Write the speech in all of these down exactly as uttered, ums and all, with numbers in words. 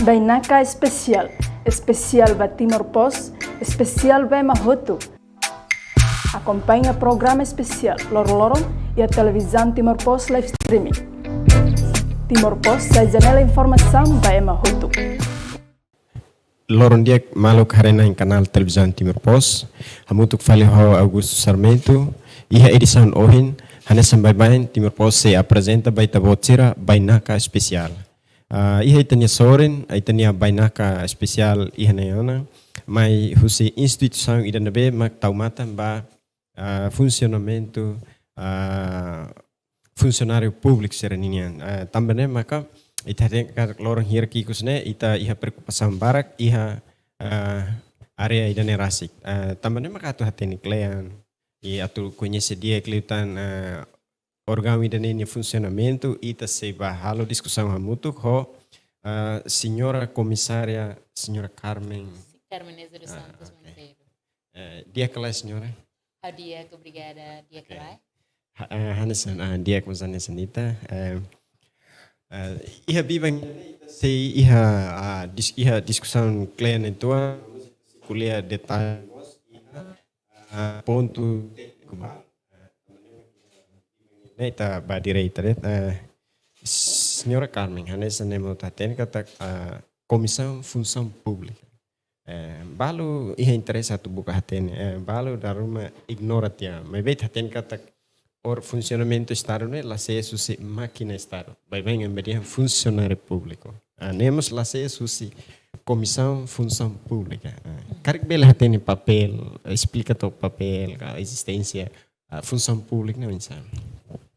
Bainaka Espesiál, espesiál ba Timor Post, espesiál ba ema hotu. Akompaña programa espesiál loron-loron iha Televizaun Timor Post live streaming. Timor Post sai janela informasaun ba ema hotu. Loron di'ak maluk haree-na'in kanál Televizaun Timor Post. Hamutuk fali ho Augusto Sarmento. Iha edisaun ohin, hanesan baibain, Timor Post sei aprezenta ba ita-boot sira Bainaka Espesiál. Ah, iha ita-nia sorin, ita-nia bainaka espesiál iha ne'e ona, mai husi instituisaun ida ne'ebé mak tau matan ba, ah, funsionamentu, ah, funsionáriu públiku sira ninian. Ah, tanba ne'e maka ita hatene katak loron hirak ikus ne'e ita iha preokupasaun barak iha, ah, área ida-ne'e rasik. Ah, tanba ne'e maka atu hatene kle'an, i atu koñese di'ak liután, ah, órgaun ida-ne'e nia funsionamentu, ita sei bá halo diskusaun hamutuk ho, ah, señora komisária, señora Carmen. Carmen Ezra dos Ah, Santos ok. Monteiro. Eh, di'ak ka lae, señora? Ha'u di'ak, obrigada, di'ak ka Ok. lae? Ha-, eh, hanesan, ah, di'ak mós hanesan ita. Eh, eh, iha biban sei iha, ah, dis-, iha diskusaun kle'an uitoan, ko'alia detalle mós iha, ah, pontu tékniku ba. Ne'e ita bá direta de'it. Eh, señora Carmen, hanesan ema hotu hatene katak, ah, Komisaun Funsaun Públika. Eh, balu iha interese atu buka hatene, eh, balu dala ruma ignora tiha. Maibé ita hatene katak oras funsionamentu Estadu ne'e la sees husi mákina Estadu. Baibain ema dehan funsionáriu públiku. Ah, ne'e mós la sees husi Komisaun Funsaun Públika. Ah, karik bele hatene papél, esplika took papél, ka ezisténsia, ah, funsaun públika ne'e oinsá?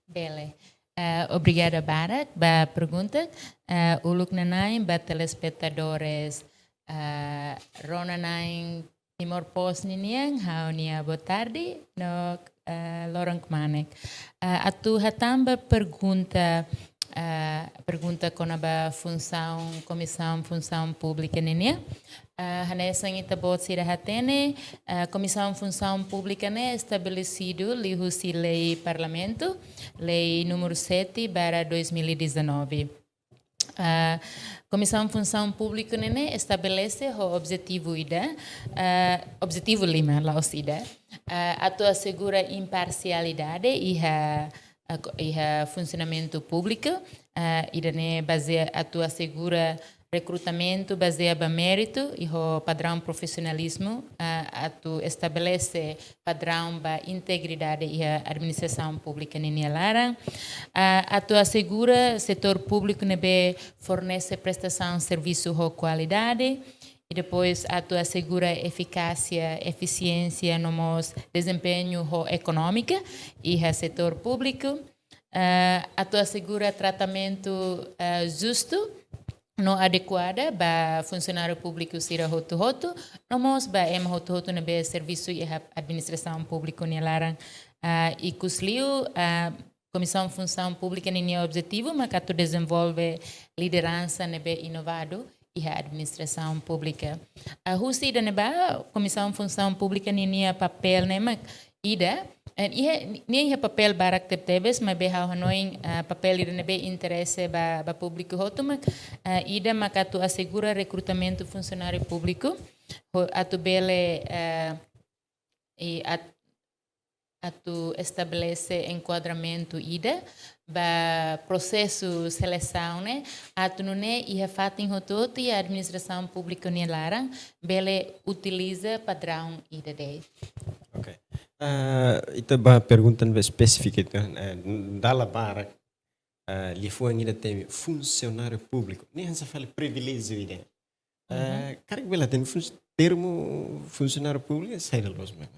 Bele. Eh, obrigada barak ba pergunta. Eh, uluk nanain ba telespetadores, eh, rona-na'in Timor Post ninian, ha'u-nia boa tarde, no, eh, loron kmanek. Eh, atu hatán ba pergunta, eh, pergunta kona-ba funsaun, Komisaun Funsaun Públika ninian. Eh, hanesan ita-boot sira hatene, eh, Komisaun Funsaun Públika ne'e estabelesidu liuhusi lei Parlamentu, lei númeru sete barra dois mil e dezanove. Ah, Komisaun Funsaun Públika ne'e estabelese ho objetivu ida, ah, objetivu lima, la'ós ida, ah, atu asegura imparsialidade iha, ah, ko-, iha funsionamentu públiku, ah, ida-ne'e bazeia atu asegura rekrutamentu bazeia ba méritu i ho padraun profisionalizmu, ah, atu estabelese padraun ba integridade iha administrasaun públika ninia laran. Ah, atu asegura setór públiku ne'ebé fornese prestasaun servisu ho kualidade. I depois atu asegura efikásia, efisiénsia, no mós dezempeñu ho ekonómika iha setór públiku. Ah, atu asegura tratamentu, ah, justu no adekuada ba funsionáriu públiku sira hotu-hotu, no mós ba ema hotu-hotu ne'ebé servisu iha administrasaun públiku nia laran. Ah, ikusliu, ah, Komisaun Funsaun Públika ninia objetivu mak atu dezenvolve lideransa ne'ebé inovadu iha administrasaun públika. Ah, husi ida-ne'ebá, Komisaun Funsaun Públika ninia papél ne'e mak ida, eh, iha, nia iha papél barak tebetebes, maibé ha'u hanoin, ah, papél ida ne'ebé interese ba, ba públiku hotu mak, ah, ida mak atu asegura rekrutamentu funsionáriu públiku, ho-, atu bele, ah, i at-, atu estabelese enkuadramentu ida ba prosesu selesaun ne'e, atu nune'e iha fatin hotu-hotu iha administrasaun públika nia laran bele utiliza padraun ida de'it. Ok. Ah, ita ba pergunta ne'ebé espesífiku, eh, dala barak, ah, liafuan ida temi funsionáriu públiku. Ne'e hanesan fali priviléjiu ida. Mhm. Ah, karik bele hatene fun-, termu funsionáriu públiku saida loos mak?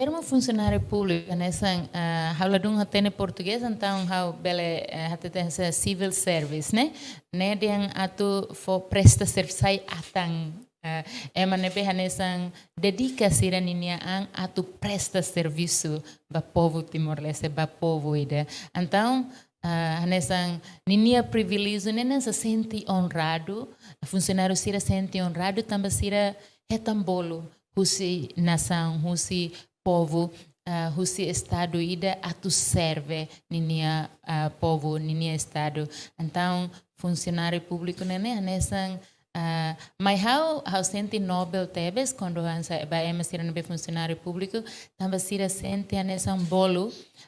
Termu funsionáriu públiku, hanesan, ah, ha'u ladún hatene portugés, entaun ha'u bele, eh, hatete hanesan civil service, ne'e? Ne'e dehan atu fó presta servisu, sai atan, eh, ema ne'ebé hanesan dedika sira ninia an atu presta servisu ba povu Timor-Leste, ba povu ida. Entaun, ah, hanesan ninia priviléjiu ne'e hanesan sente onradu, funsionáriu sira sente onradu, tanba sira hetan bolu husi nasaun, husi povu, ah, husi estadu ida atu serve ninia, ah, povu, ninia estadu. Entaun, funsionáriu públiku ne'e ne'e hanesan, ah, mai ha'u, ha'u sente nobel tebes kuandu hanesan ba ema sira ne'ebé funsionáriu públiku, tanba sira sente hanesan bolu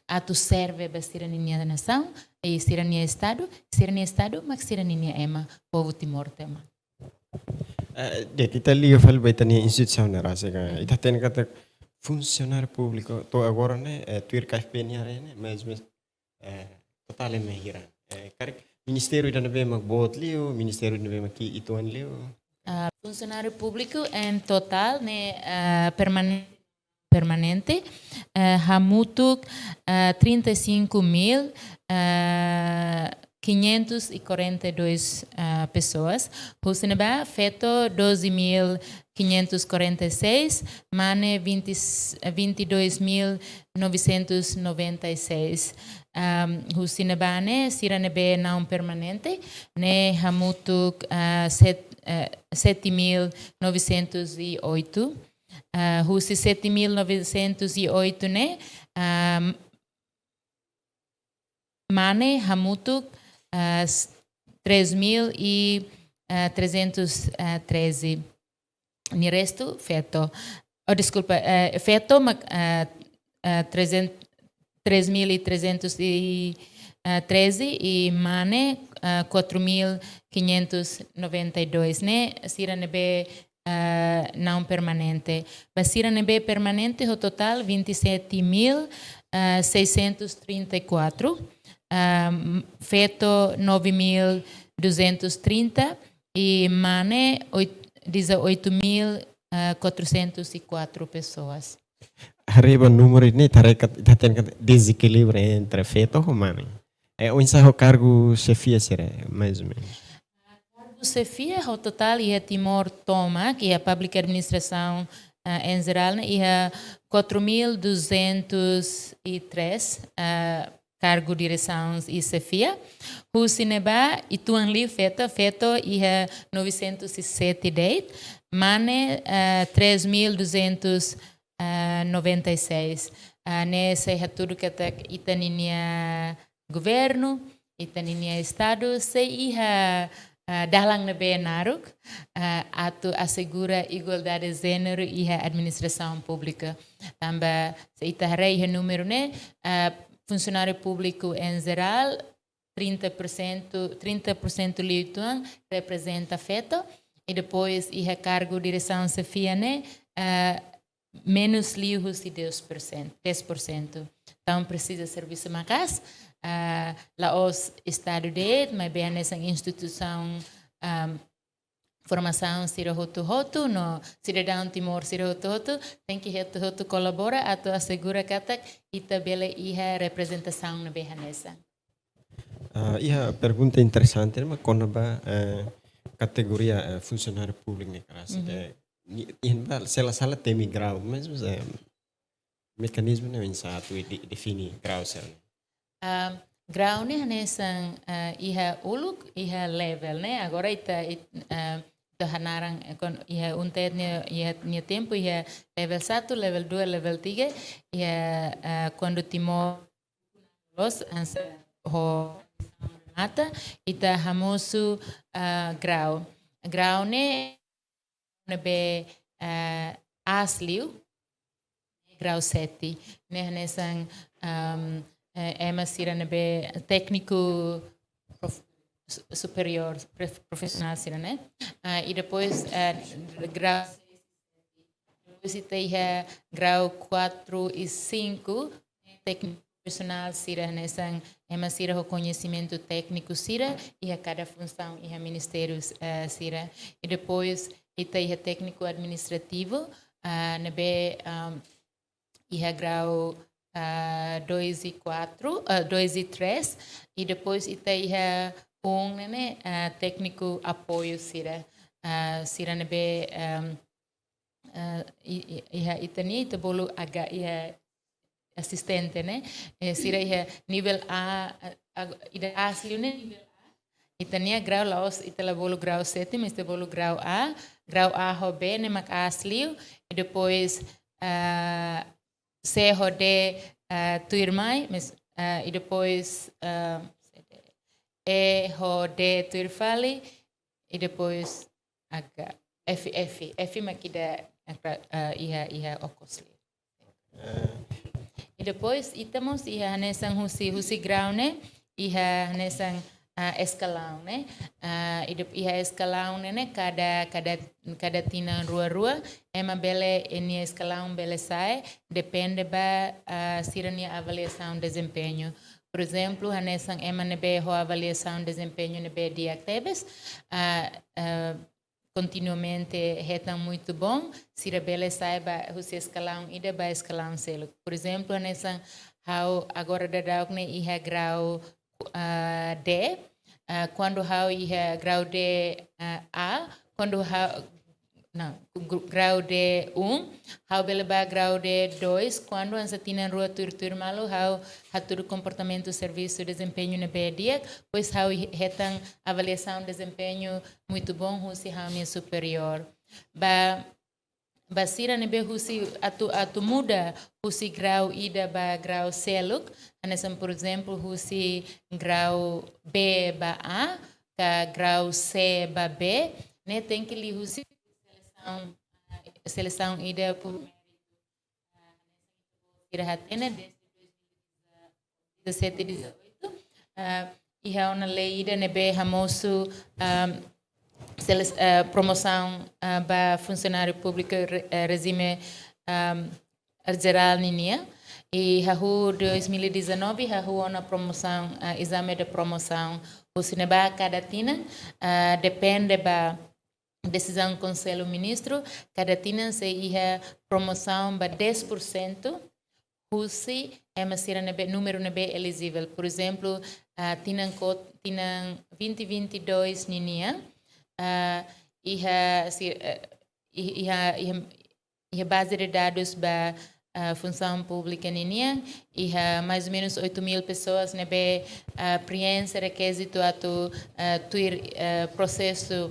atu serve ba sira ninia nasaun, i sira-nia estadu, sira-nia estadu mak sira ninia ema, povu Timor tomak. Eh, de ita liga fali ba ita-nia instituisaun ne'e rasik, ita hatene katak funsionáriu públiku to'o agora ne'e, eh, tuir K F P nia haree ne'e, mais ou menos, eh, totál ema hira. Eh, karik ministériu ida ne'ebé mak boot liu, ministériu ida ne'ebé mak ki'ik uitoan liu. Ah, funsionáriu públiku en totál ne'e, ah, permane-, permanente, eh, hamutuk, eh, trinta e cinco mil, eh, quinhentos e quarenta e dois, eh, pessoas. Husi ne'ebá, feto doze mil quinhentos e quarenta e seis, mane vinte, vinte e dois mil novecentos e noventa e seis. Ahm, husi ne'ebá ne'e, sira ne'ebé não permanente, ne'e hamutuk, ah, set-, eh, sete mil novecentos e oito. Ah, husi sete mil novecentos e oito ne'e, ah, mane hamutuk, ah, s-, três mil e, ah, trezentos e treze. Nia restu feto. Oh, deskulpa, eh, feto mak, ah, ah, trezentos, três mil e trezentos e treze i mane, ah, quatro mil quinhentos noventa e dois ne'e, sira ne'ebé, ah, não permanente. Ba sira ne'ebé permanente, ho totál vinte e sete mil, ah, seiscentos trinta e quatro, ah, m-, feto nove mil duzentos e trinta i mane oit-, dezoito mil, ah, quatrocentos e quatro pessoas. Haree ba númeru ne'e, ita haree katak, ita hatene katak dezekilíbriu entre feto ho mane. Eh, oinsá ho kargu xefia sira, mais ou menos? Kargu xefia ho totál iha Timor tomak, iha public administration, ah, en jerál ne'e, iha quatro mil duzentos e três, ah, kargu diresaun i xefia. Husi ne'ebá, uitoan liu feto, feto iha novecentos e sete de'it, mane, ah, três mil duzentos, ah, noventa e seis. Ah, ne'e sei hatudu katak ita ninia governu, ita ninia estadu, sei iha, ah, dalan ne'ebé naruk, ah, atu asegura igualdade jéneru iha administrasaun públika. Tanba, se ita haree iha númeru ne'e, ah, funsionáriu públiku en jerál, trinta por cento, trinta por cento liu uitoan reprezenta feto, i depois iha kargu diresaun xefia ne'e, ah, menus liu husi dez por cento, dez por cento. Entaun presiza servisu maka'as, ah, la'ós estadu de'it, maibé hanesan instituisaun, ah, formasaun sira hotu-hotu, no sidadaun Timor sira hotu-hotu, tenke hotu-hotu kolabora atu asegura katak ita bele iha reprezentasaun ne'ebé hanesan. Ah, iha pergunta interesante, mak kona-ba, eh, kategoria, eh, funsionáriu públiku ne'e kedas. Mhm. Eh, ni-, iha ba, se la sala temi grau, mais, eh, mekanizmu ne'e oinsá atu de-, define grau sira ne'e? Ah, grau ne'e hanesan, ah, iha uluk, iha level ne'e. Agora ita, it-, ah, ita hanaran, eh, kon-, iha UNTAET nia, iha nia tempu, iha level satu, level dua, level tiga, iha, ah, kuandu Timor loloos, hanesan ho mata, ita hamosu, ah, grau. Grau ne'e ne'ebé, eh, aas liu, grau sete. Ne'e hanesan, ehm, eh, ema sira ne'ebé tékniku prof-, su-, superiór, prof-, profisionál sira ne'e. Ah, i depois, eh, grau, depois ita iha grau quatro i cinco, tékniku profisionál sira hanesan ema sira ho koñesimentu tékniku sira iha kada funsaun iha ministériu, eh, sira. I depois ita iha tékniku administrativu, ah, ne'ebé, ah, iha grau, ah, dois i quatro, ah, dois i três, i depois ita iha um ne'e, ah, tékniku apoiu sira, ah, sira ne'ebé, ah, ah, i-, i-, iha ita-nia, ita bolu aga-, iha asistente ne'e, eh, sira iha nivel A, ah, ah, ida aas liu ne'e nivel A. Ita-nia grau la'ós, ita la bolu grau sete, mas ita bolu grau A, grau A ho B ne'e mak aas liu, i depois, ah, C ho D, ah, tuirmai, mas, ah, i depois, ah, E ho D tuir fali, i depois H, F, F, F mak ida, ah, iha, iha okos liu. I depois, ita mós iha hanesan husi, husi grau ne'e, iha hanesan, ah, eskalaun ne'e. Ah, i de-, iha eskalaun ne'e, ne'e kada, kada, kada tinan rua-rua, ema bele, nia eskalaun bele sa'e, depende ba, ah, sira-nia avaliasaun dezempeñu. Por ezemplu, hanesan ema ne'ebé ho avaliasaun dezempeñu ne'ebé di'ak tebes, ah, ah, kontinuamente hetan muito bom, sira bele sa'e ba husi eskalaun ida ba eskalaun seluk. Por ezemplu, hanesan ha'u agora daudauk ne'e iha grau, ah, D, ah, kuandu ha'u iha grau D, ah, A, kuandu ha'u, não, gru-, grau D um, ha'u bele ba grau D dois, kuandu hanesan tinan rua tuir-tuir malu, ha'u hatudu komportamentu servisu dezempeñu ne'ebé di'ak, depois ha'u he-, hetan avaliasaun dezempeñu muito bom husi ha'u-nia superiór. Ba, ba sira ne'ebé husi atu, atu muda husi grau ida ba grau seluk, hanesan, por ezemplu, husi grau B ba A, ka grau C ba B, ne'e tenke liuhusi selesaun, selesaun ida por sira hatene desde dois mil e dezassete, dezoito, ah, iha ona lei ida ne'ebé hamosu, ah, seles-, ah, promosaun, ah, ba funsionáriu públiku re-, eh, rejime, ah, jerál ninian. I hahú dois mil e dezanove, hahú ona promosaun, ah, ezame de promosaun. Husi ne'ebá kada tinan, ah, depende ba desizaun Konsellu Ministru, kada tinan sei iha promosaun ba dez por cento husi ema sira ne'ebé, númeru ne'ebé elijivel. Por ezemplu, ah, tinan kot-, tinan vinte vinte e dois ninian, ah, iha si-, eh, i-, iha, iha, iha baze de dadus ba, ah, funsaun públika ninian, iha mais ou menus oito mil pessoas ne'ebé, ah, prienxe rekizitu atu, ah, tuir, ah, prosesu,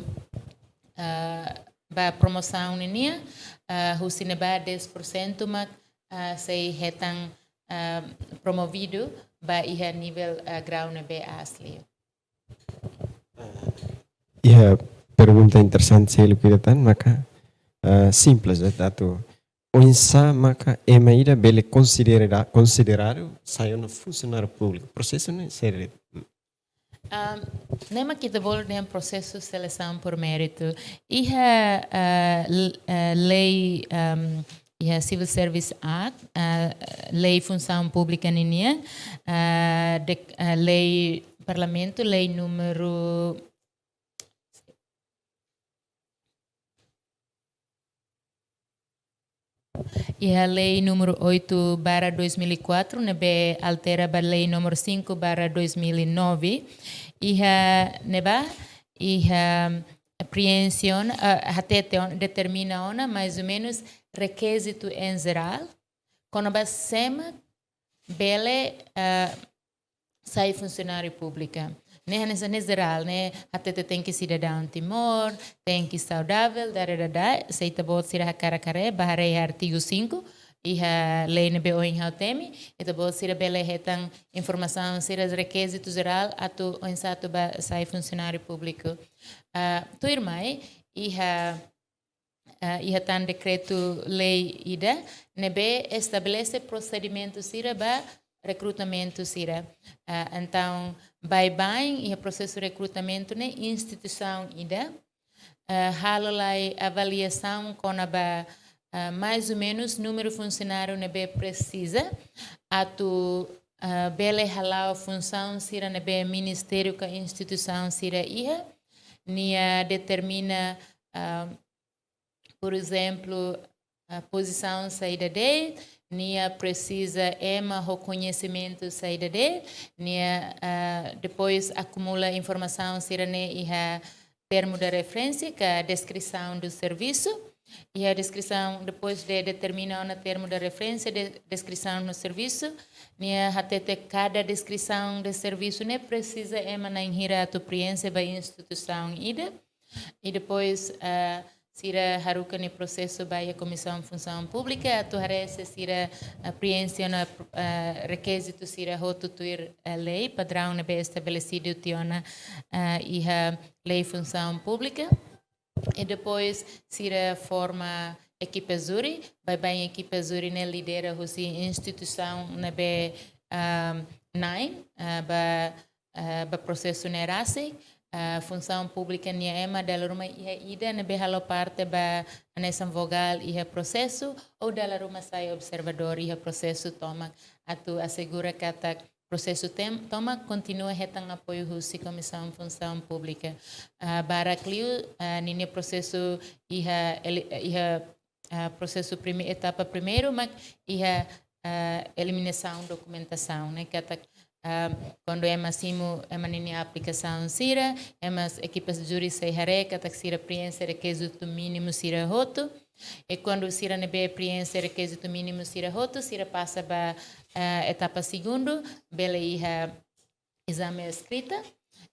ah, ba promosaun ninian, ah, husi ne'ebá dez por cento mak, ah, sei hetan, ah, promovidu ba iha nivel, ah, grau ne'ebé aas liu. Iha pergunta interesante seluk ida tan, maka, ah, simples, eh, atu oinsá maka ema ida bele konsidera-, konsideradu sai ona funsionáriu públiku. Prosesu ne'e seri. Ahm, ne'e mak ita bolu dehan prosesu selesaun por méritu. Iha, ah, l-, ah, lei, ahm, iha Civil Service Act, ah, lei funsaun públika ninian, ah, de-, ah, lei Parlamentu, lei númeru, iha lei númeru oito barra dois mil e quatro, ne'ebé altera ba lei númeru cinco barra dois mil e nove. Iha ne'ebá, iha prienxe ona, ah, hatete ona, determina ona, mais ou menus, rekizitu em geral, kona-ba sé mak bele, ah, sai funsionáriu públika. Ne'e hanesan ne'e jerál, ne'e hatete tenke sidadaun Timor, tenke saudavel, da, da, da, da, se ita-boot sira hakarak haree, bá haree iha artigu cinco, iha lei ne'ebé ohin ha'u temi, ita-boot sira bele hetan informasaun sira rekizitu jerál atu oinsá atu bá sai funsionáriu públiku. Ah, tuirmai, iha, ah, iha tan dekretu-lei ida ne'ebé estabelese prosedimentu sira ba rekrutamentu sira. Ah, entaun, baibain iha prosesu rekrutamentu ne'e instituisaun ida, ah, halo lai avaliasaun kona-ba, ah, mais ou menus númeru funsionáriu ne'ebé presiza atu, ah, bele hala'o funsaun sira ne'ebé ministériu ka instituisaun sira iha, nia determina, ah, por ezemplu, ah, pozisaun saida de'it, nia presiza ema ho koñesimentu saida de'it, nia, ah, depois akumula informasaun sira-ne'e iha termu de referénsia ka deskrisaun do servisu. Iha deskrisaun, depois de determina ona termu de referénsia, de, deskrisaun do servisu, nia hatete kada deskrisaun de servisu ne'e presiza ema na'in hira atu prienxe ba instituisaun ida. I depois, ah, sira haruka nia prosesu ba iha Komisaun Funsaun Públika atu haree se sira, ah, prienxe ona, ah, rekizitu sira hotu tuir, ah, lei, padraun ne'ebé estabelesidu tiha ona, ah, iha Lei Funsaun Públika. I depois sira forma ekipa júri, baibain ekipa júri ne'e lidera husi instituisaun ne'ebé, ah, na'in, ah, ba, ah, ba prosesu ne'e rasik, ah, Funsaun Públika nia ema dala ruma iha ida ne'ebé halo parte ba hanesan vogál iha prosesu, ou dala ruma sai observadór iha prosesu tomak atu asegura katak prosesu tem-, tomak kontinua hetan apoiu husi Komisaun Funsaun Públika. Ah, barak liu, ah, ninia prosesu iha ele-, iha, ah, prosesu prime-, etapa primeiru, mak iha, ah, eliminasaun dokumentasaun, ne'e katak, ah, kuandu ema simu, ema ninia aplikasaun sira, ema s-, ekipa júri sei haree katak sira prienxe rekizitu mínimu sira hotu, i kuandu sira ne'ebé prienxe rekizitu mínimu sira hotu, sira pasa ba, eh, etapa segundu, bele iha ezame eskritu.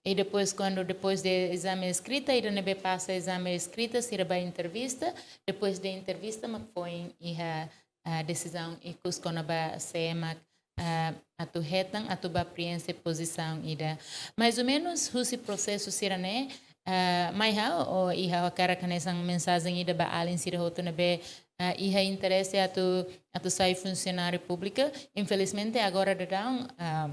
I depois, kuandu depois de ezame eskritu, ida ne'ebé pasa ezame eskritu, sira ba entrevista. Depois de entrevista, mak foin iha, eh, desizaun ikus kona-ba sé mak, eh, atu hetan, atu ba prienxe pozisaun ida. Mais ou menus, husi prosesu sira-ne'e, eh, mai ha'u, ou iha ha'u hakarak hanesan mensajen ida ba alin sira hotu ne'ebé, eh, iha interese atu, atu sai funsionáriu públiku. Infelizmente, agora daudaun, ah,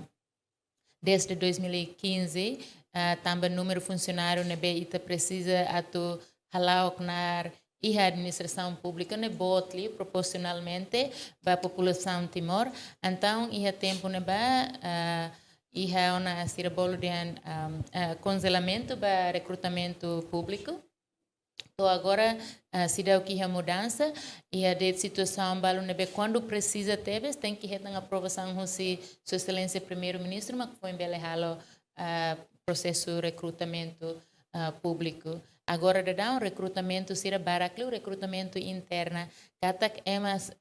desde dois mil e quinze, ah, tanba númeru funsionáriu ne'ebé ita presiza atu hala'o knaar iha administrasaun públika ne'e boot liu proporsionalmente ba populasaun Timor. Entaun, iha tempu ne'ebá, ah, iha ona sira bolu dehan, ah, ah, konjelamentu ba rekrutamentu públiku. To'o agora, ah, seidauk iha mudansa, iha de'it situasaun balu ne'ebé kuandu presiza tebes, tenke hetan aprovasaun husi Sua Exelénsia Primeiru-Ministru, mak foin bele halo, ah, prosesu rekrutamentu, ah, públiku. Agora daudaun rekrutamentu sira barak liu, rekrutamentu interna, katak ema s-,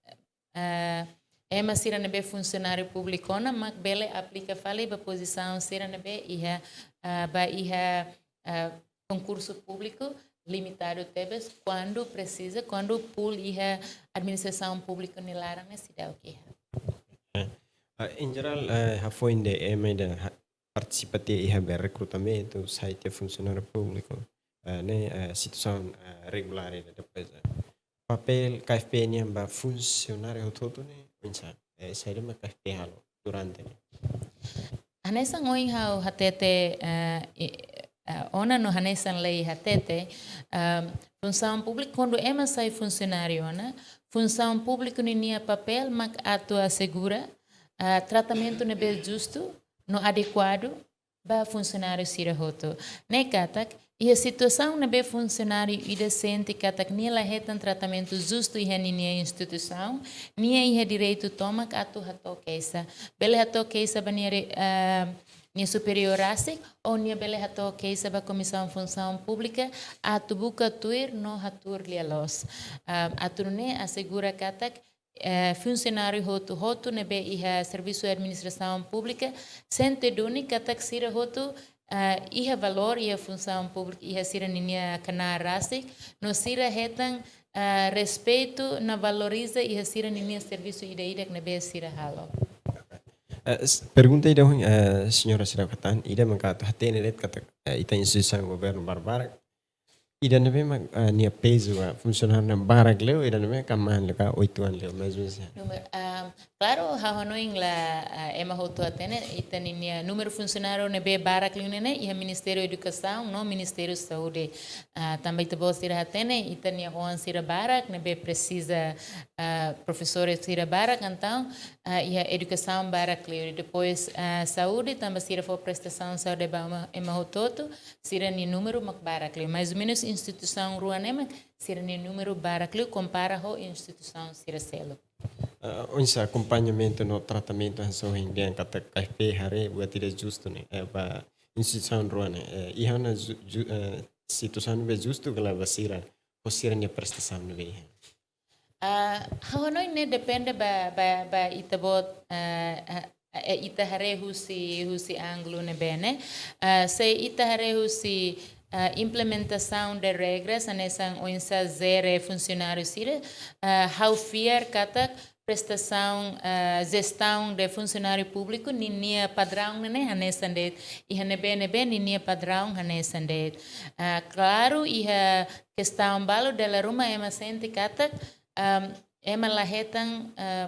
ah, ema sira ne'ebé funsionáriu públiku ona, mak bele aplika fali ba pozisaun sira ne'ebé iha, ah, ba iha, ah, konkursu públiku limitadu tebes, kuandu presiza, kuandu pool iha administrasaun públika nia laran ne'e seidauk iha. Eh, ah, em geral, eh, hafoin ida ema ida ha-, partisipa tiha iha be rekrutamentu, sai tiha funsionáriu públiku, eh, ne'e, eh, situasaun, eh, regulár ida depois, eh, papél K F P nian ba funsionáriu hotu-hotu ne'e oinsá? Eh, saida mak K F P halo durante ne'e? Hanesan ohin ha'u hatete, eh, i-, eh, ona no hanesan lei hatete, ah, funsaun públiku, kuandu ema sai funsionáriu ona, funsaun públiku ninia papél mak atu asegura, ah, tratamentu ne'ebé justu no adekuadu ba funsionáriu sira hotu. Ne'e katak, iha situasaun ne'ebé funsionáriu ida sente katak nia la hetan tratamentu justu iha ninia instituisaun, nia iha direitu tomak atu hato'o keixa. Bele hato'o keixa ba nia re-, ah, nia superiór rasik, ou nia bele hato'o keixa ba Komisaun Funsaun Públika, atu buka tuir no hatuur lia loos. Ah, atu nune'e asegura katak, eh, funsionáriu hotu-hotu ne'ebé iha servisu administrasaun públika, sente duni katak sira hotu, eh, iha valór iha funsaun públika, iha sira ninia knaar rasik, no sira hetan, eh, respeitu no valoriza iha sira ninia servisu ida-idak ne'ebé sira halo. Eh, s-, pergunta ida ohin, eh, señora sira katan, ida mak atu hatene de'it katak, eh, ita instituisaun governu barbarak, ida ne'ebé mak, ah, nia pezu, ah, funsionáriu ne'e barak liu, ida ne'ebé ka mane liu ka oituan liu, mais ou menus. Númeru, ah, klaru, ha'u hanoin la, ah, ema hotu hatene, ita ninia númeru funsionáriu ne'ebé barak liu ne'e, iha Ministériu Edukasaun no Ministériu Saúde. Ah, tanba ita-boot sira hatene, ita-nia oan sira barak, ne'ebé presiza, ah, profesór sira barak, entaun, ah, iha edukasaun barak liu. Depois, ah, saúde, tanba sira fó prestasaun saúde ba ema, ema hotu-hotu, sira-nia númeru mak barak liu. Mais ou menus instituisaun rua ne'e mak sira-nia númeru barak liu kompara ho instituisaun sira seluk. Ah, oinsá akompañamentu no tratamentu hanesan ohin dehan katak K F P haree buat ida justu ne'e, eh, ba instituisaun rua ne'e, eh, iha ona ju-, ju-, eh, situasaun ne'ebé justu ka lae ba sira, ho sira-nia prestasaun ne'ebé iha? Ah, ha'u hanoin ne'e depende ba, ba, ba ita-boot, ah, ah, eh, ita haree husi, husi ángulu ne'ebé ne'e. Ah, se ita haree husi, ah, implementasaun de regras, hanesan oinsá jere funsionáriu sira, ah, ha'u fiar katak prestasaun, ah, jestaun de funsionáriu públiku ninia padraun ne'e hanesan de'it, iha ne'ebé-ne'ebé ninia padraun hanesan de'it. Ah, klaru, iha kestaun balu dala ruma ema sente katak, ah, ema la hetan, ah,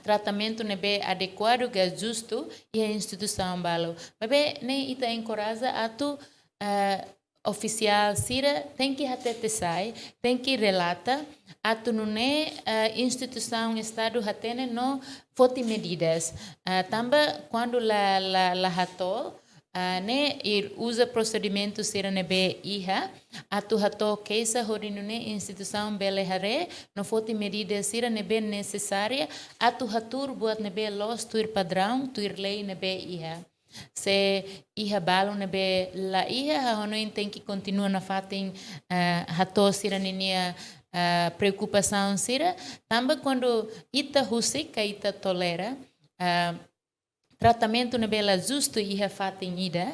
tratamentu ne'ebé adekuadu ka justu iha instituisaun balu. Maibé ne'e ita enkoraja atu, ah, ofisiál sira tenke hatete sai, tenke relata, atu nune'e, ah, instituisaun Estadu hatene no foti medidas. Ah, tanba kuandu la, la, la hato'o, ah, ne'e ita uza prosedimentu sira ne'ebé iha, atu hato'o keixa hodi nune'e instituisaun bele haree no foti medida sira ne'ebé nesesária, atu hatuur buat ne'ebé loos tuir padraun, tuir lei ne'ebé iha. Se iha balu ne'ebé la iha, ha'u hanoin tenke kontinua nafatin, ah, hato'o sira ninia, ah, preokupasaun sira, tanba kuandu ita husik ka ita tolera, ah, tratamentu ne'ebé la justu iha fatin ida,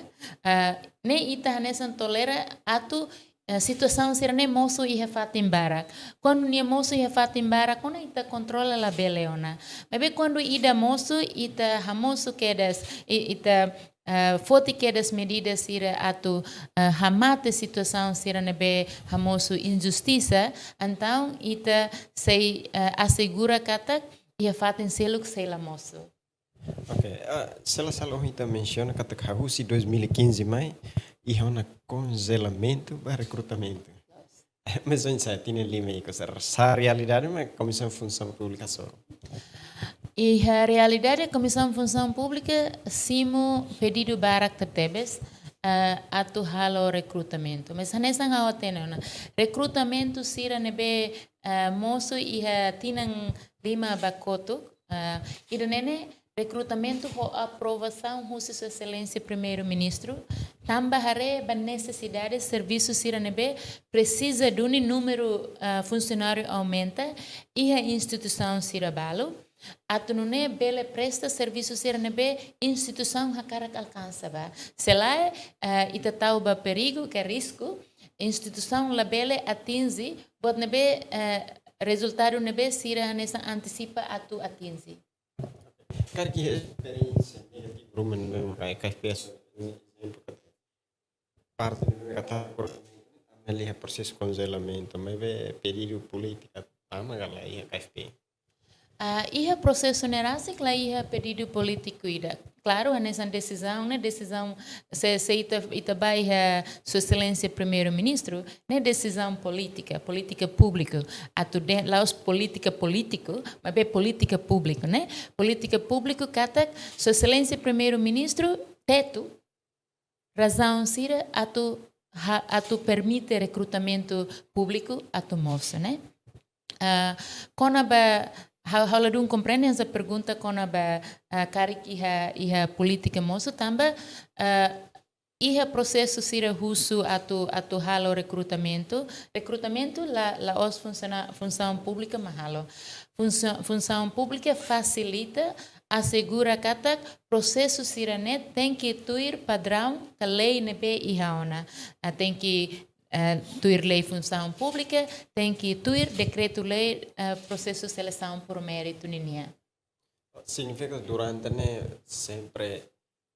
ah, ne'e ita hanesan tolera atu, ah, situasaun sira-ne'e mosu iha fatin barak. Kuandu nia mosu iha fatin barak ona, ita kontrola labele ona. Maibé kuandu ida mosu, ita hamosu kedas, i-, ita, ah, foti kedas medida sira atu, ah, hamate situasaun sira ne'ebé hamosu injustisa, entaun ita sei, ah, asegura katak iha fatin seluk sei la mosu. Ok, ah, se la sala, ohin ita mensiona katak husi dois mil e quinze mai iha ona konjelamentu ba rekrutamentu. Mas oinsá, tinan lima ikus, sá realidade mak Komisaun Funsaun Públika só? Iha realidade, Komisaun Funsaun Públika simu pedidu barak tebetebes, ah, atu halo rekrutamentu. Mas hanesan ha'u hatene ona, rekrutamentu sira ne'ebé, ah, mosu iha tinan lima ba kotuk, ah, ida-ne'e ne'e rekrutamentu ho aprovasaun husi Sua Exelénsia Primeiru-Ministru, tanba haree ba nesesidade servisu sira ne'ebé presiza duni númeru, ah, funsionáriu aumenta iha instituisaun sira balu, atu nune'e bele presta servisu sira ne'ebé instituisaun hakarak alkansa ba. Se lae, ah, ita tau ba perigu ka risku, instituisaun labele atinje buat ne'ebé, ah, rezultadu ne'ebé sira hanesan antisipa atu atinje. Karik iha esperiénsia negativu ruma ne'ebé mak K F P, ezemplu, parte ne'ebé katak por melihat prosesu konjelamentu, maibé pedidu polítika tama ka la iha K F P? Ah, iha prosesu ne'e rasik la iha pedidu polítiku ida. Klaru, hanesan desizaun ne'e, desizaun se, se ita, ita ba iha Sua Exelénsia Primeiru-Ministru, ne'e desizaun polítika, polítika públiku. Atu dehan la'ós polítika polítiku, maibé polítika públiku, ne'e? Polítika públiku katak Sua Exelénsia Primeiru-Ministru tetu razaun sira atu ha-, atu permite rekrutamentu públiku atu mosu, ne'e? Ah, kona-ba, ha'u, ha'u ladún komprende hanesan pergunta kona-ba, ah, karik iha, iha polítika mosu tanba, ah, iha prosesu sira husu atu, atu halo rekrutamentu. Rekrutamentu la, la'ós funsiona-, Funsaun Públika mak halo. Funsa-, Funsaun Públika fasilita, asegura katak prosesu sira-ne'e tenke tuir padraun ka lei ne'ebé iha ona. Ah, tenke, eh, tuir lei Funsaun Públika, tenke tuir dekretu-lei, eh, prosesu selesaun por méritu ninian. Signifika durante ne'e sempre,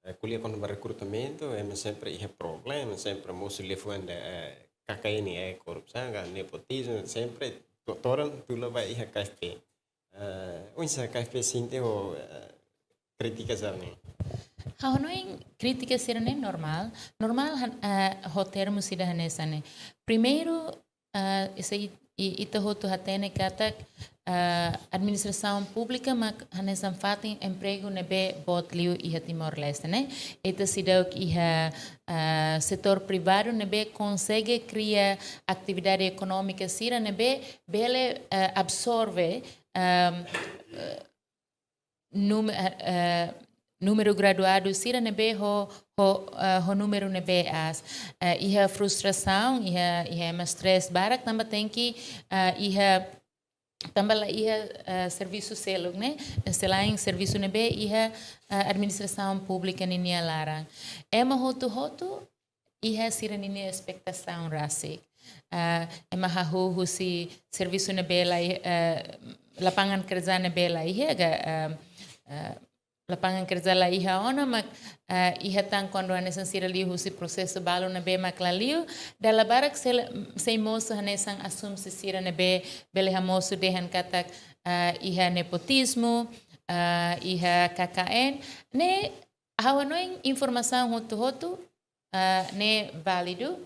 eh, ko'alia kona-ba rekrutamentu, ema sempre iha problema, sempre mosu liafuan de, eh, K K N, eh, korrupsaun, ka nepotizmu, sempre to-, todan tula ba iha K F P. Eh, oinsá K F P sente ho, eh, krítika sira-ne'e? Ha'u hanoin krítika sira-ne'e normál. Normál han-, eh, ho termu ida hanesan ne'e. Primeiru, eh, ese i-, i-, ita hotu hatene katak, eh, administrasaun públika mak hanesan fatin empregu ne'ebé boot liu iha Timor-Leste, ne'e? Ita seidauk iha, eh, setór privadu ne'ebé konsege kria atividade ekonómika sira ne'ebé bele, eh, absorve, ehm, eh, num-, eh, eh, númeru graduadu sira ne'ebé ho, ho, eh, ho númeru ne'ebé aas. Eh, iha frustrasaun, iha, iha ema stress barak tanba tenke, eh, iha, tanba la iha, eh, servisu seluk, ne'e? Selain servisu ne'ebé iha, eh, administrasaun públika ninia laran. Ema hotu-hotu iha sira-ninia espetasaun rasik. Ah, ema hahú husi servisu ne'ebé la iha, ah, lapangan kerja ne'ebé la iha, ka, ah, ah, lapangan kerja la iha ona, mak, ah, iha tan kuandu hanesan sira liu husi prosesu balu ne'ebé mak la liu, dala barak sei, sei mosu hanesan asumsi sira ne'ebé bele hamosu dehan katak, ah, iha nepotizmu, ah, iha K K N, ne'e ha'u hanoin informasaun hotu-hotu, ah, ne'e válidu,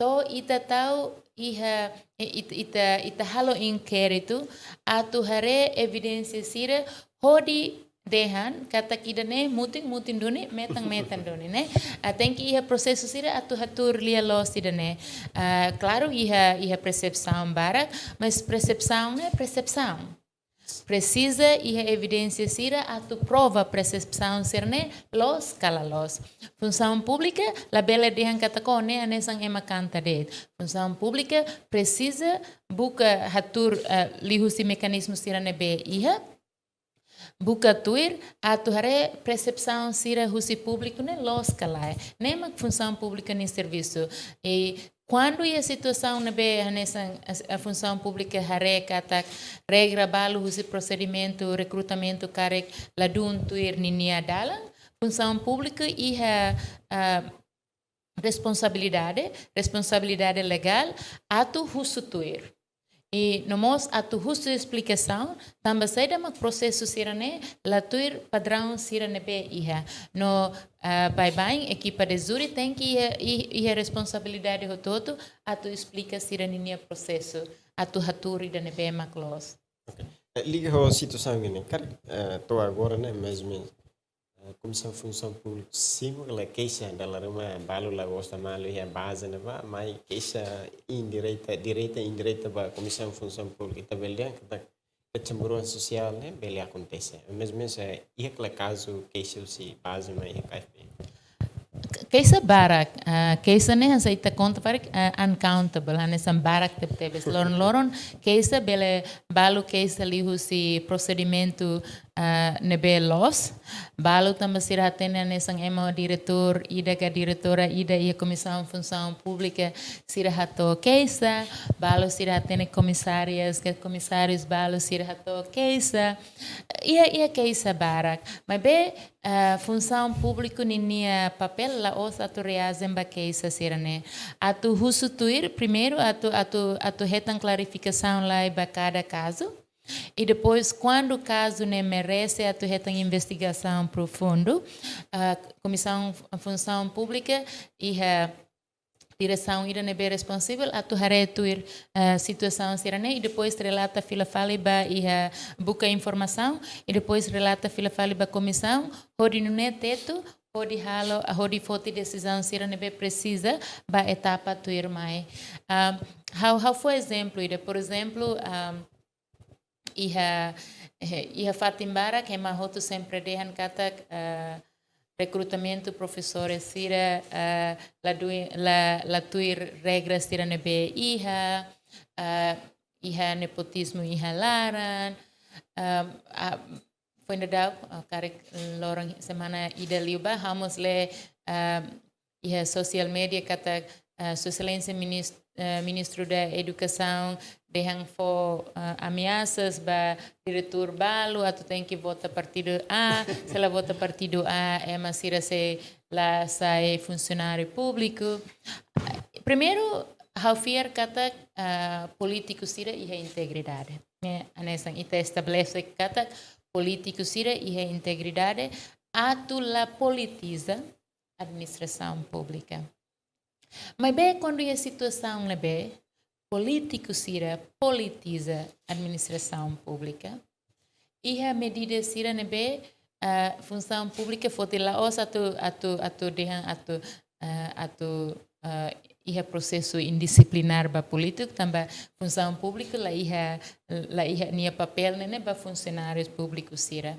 to'o ita tau iha, eh, it-, ita, ita halo inkéritu, atu haree evidénsia sira hodi dehan katak ida-ne'e mutin, mutin duni, metan, metan duni, ne'e? Ah, tenke iha prosesu sira atu hatuur lia loos ida-ne'e. Ah, klaru, iha, iha persepsaun barak, mas persepsaun ne'e persepsaun. Presiza iha evidénsia sira atu prova persepsaun sira-ne'e loos ka la loos. Funsaun públika labele dehan katak ne'e hanesan ema kanta de'it. Funsaun públika presiza buka hatuur, eh, liuhusi mekanizmu sira ne'ebé iha, buka tuir atu haree persepsaun sira husi públiku ne'e loos ka lae. Ne'e mak funsaun públika nia servisu. I kuandu iha situasaun ne'ebé hanesan a, a funsaun públika haree katak regra balu husi prosedimentu rekrutamentu karik ladún tuir ninia dalan, funsaun públika iha, ah, responsabilidade, responsabilidade legál atu husu tuir. I no mós atu husu esplikasaun, tanba saida mak prosesu sira-ne'e la tuir padraun sira ne'ebé iha. No, ah, baibain ekipa de júri tenke iha, i-, iha responsabilidade hotu-hotu atu esplika sira-ninia prosesu, atu hatuur ida ne'ebé mak loos. Ok. Eh, liga ho situasaun ne'e, karik, eh, to'o agora ne'e, mais ou menos, eh, Komisaun Funsaun Públika simu hela keixa dala ruma balu la gosta malu iha baze ne'ebá, mai keixa indireta, direta, indireta ba Komisaun Funsaun Públika. Ita bele dehan katak kecemburuan sosiál ne'e bele akontese. Mais ou menos, eh, iha kala kazu keixa husi baze mai iha K F P? Keixa barak, ah, keixa ne'e hanesan ita konta barak, ah, uncountable, hanesan barak tebetebes. Loron-loron keixa, bele balu keixa liuhusi prosedimentu, ah, ne'ebé loos. Balu tanba sira hatene hanesan ema diretór ida ka diretora ida iha Komisaun Funsaun Públika sira hato'o keixa. Balu sira hatene komisárias ka komisárius balu sira hato'o keixa. Iha, iha keixa barak. Maibé, ah, Funsaun Públika ninia papél la'ós atu reajen ba keixa sira-ne'e. Atu husu tuir, primeiru atu, atu, atu hetan klarifikasaun lai ba kada kazu. I depois, kuandu kazu ne'e merese atu hetan investigasaun profundu, ah, Komisaun Funsaun Públika iha diresaun ida ne'ebé responsivel atu haree tuir, eh, situasaun sira-ne'e, i depois relata fila fali ba iha buka informasaun, i depois relata fila fali ba komisaun, hodi nune'e tetu, hodi halo, hodi foti desizaun sira ne'ebé presiza ba etapa tuirmai. Ah, ha'u, ha'u fó ezemplu ida, por ezemplu, ah, iha, eh, iha fatin barak, ema hotu sempre dehan katak, eh, rekrutamentu profesores sira, eh, la dui-, la, la tuir regras sira ne'ebé iha, eh, iha nepotizmu iha laran, eh, ah, foin daudauk, ah, karik loron semana ida liubá, ha'u mós lee, ah, iha sosiál média katak, ah, Sua Exelénsia Minis-, ah, Ministru da Edukasaun dehan fó, ah, ameasas ba diretór balu atu tenke vota partidu A, se la vota partidu A, ema sira sei la sai funsionáriu públiku. Primeiru, ha'u fiar katak, ah, polítiku sira iha integridade. Ne'e, hanesan ita estabelese katak polítiku sira iha integridade atu la politiza administrasaun públika. Maibé kuandu iha situasaun ne'ebé polítiku sira politiza administrasaun públika, iha medida sira ne'ebé, ah, Funsaun Públika foti, la'ós atu, atu, atu dehan atu, ah, atu, ah, iha prosesu indisiplinár ba polítiku, tanba Funsaun Públika la iha, la iha nia papél ne'e, ne'e ba funsionáriu públiku sira.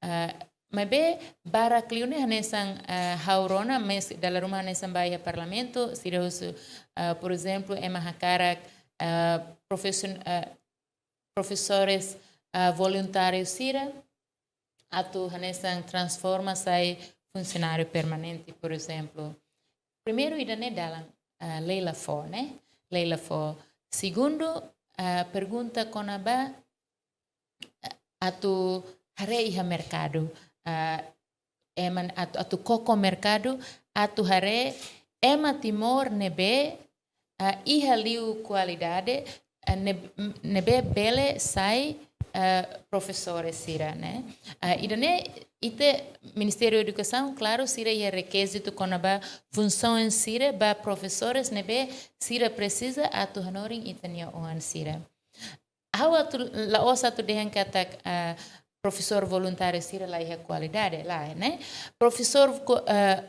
Ah, maibé barak liu ne'e hanesan, ah, ha'u rona, mais dala ruma hanesan ba iha Parlamentu, sira husu, ah, por ezemplu, ema hakarak, ah, profesion-, ah, profesores, ah, voluntáriu sira atu hanesan transforma sai funsionáriu permanente, por ezemplu. Primeiru, ida-ne'e dalan, ah, lei la fó, ne'e? Lei la fó. Segundu, ah, pergunta kona-ba, ah, atu haree iha merkadu, ah, ema atu, atu koko merkadu, atu haree ema Timor ne'ebé, ah, iha liu kualidade, ah, ne-, ne'ebé bele sai, ah, profesór sira, ne'e? Ah, ida-ne'e ita Ministériu Edukasaun, klaru, sira iha rekizitu kona-ba funsaun sira ba profesores ne'ebé sira presiza atu hanorin ita-nia oan sira. Ha'u atu, la'ós atu dehan katak, ah, profesór voluntáriu sira la iha kualidade, lae, ne'e? Profesór ko-, ah,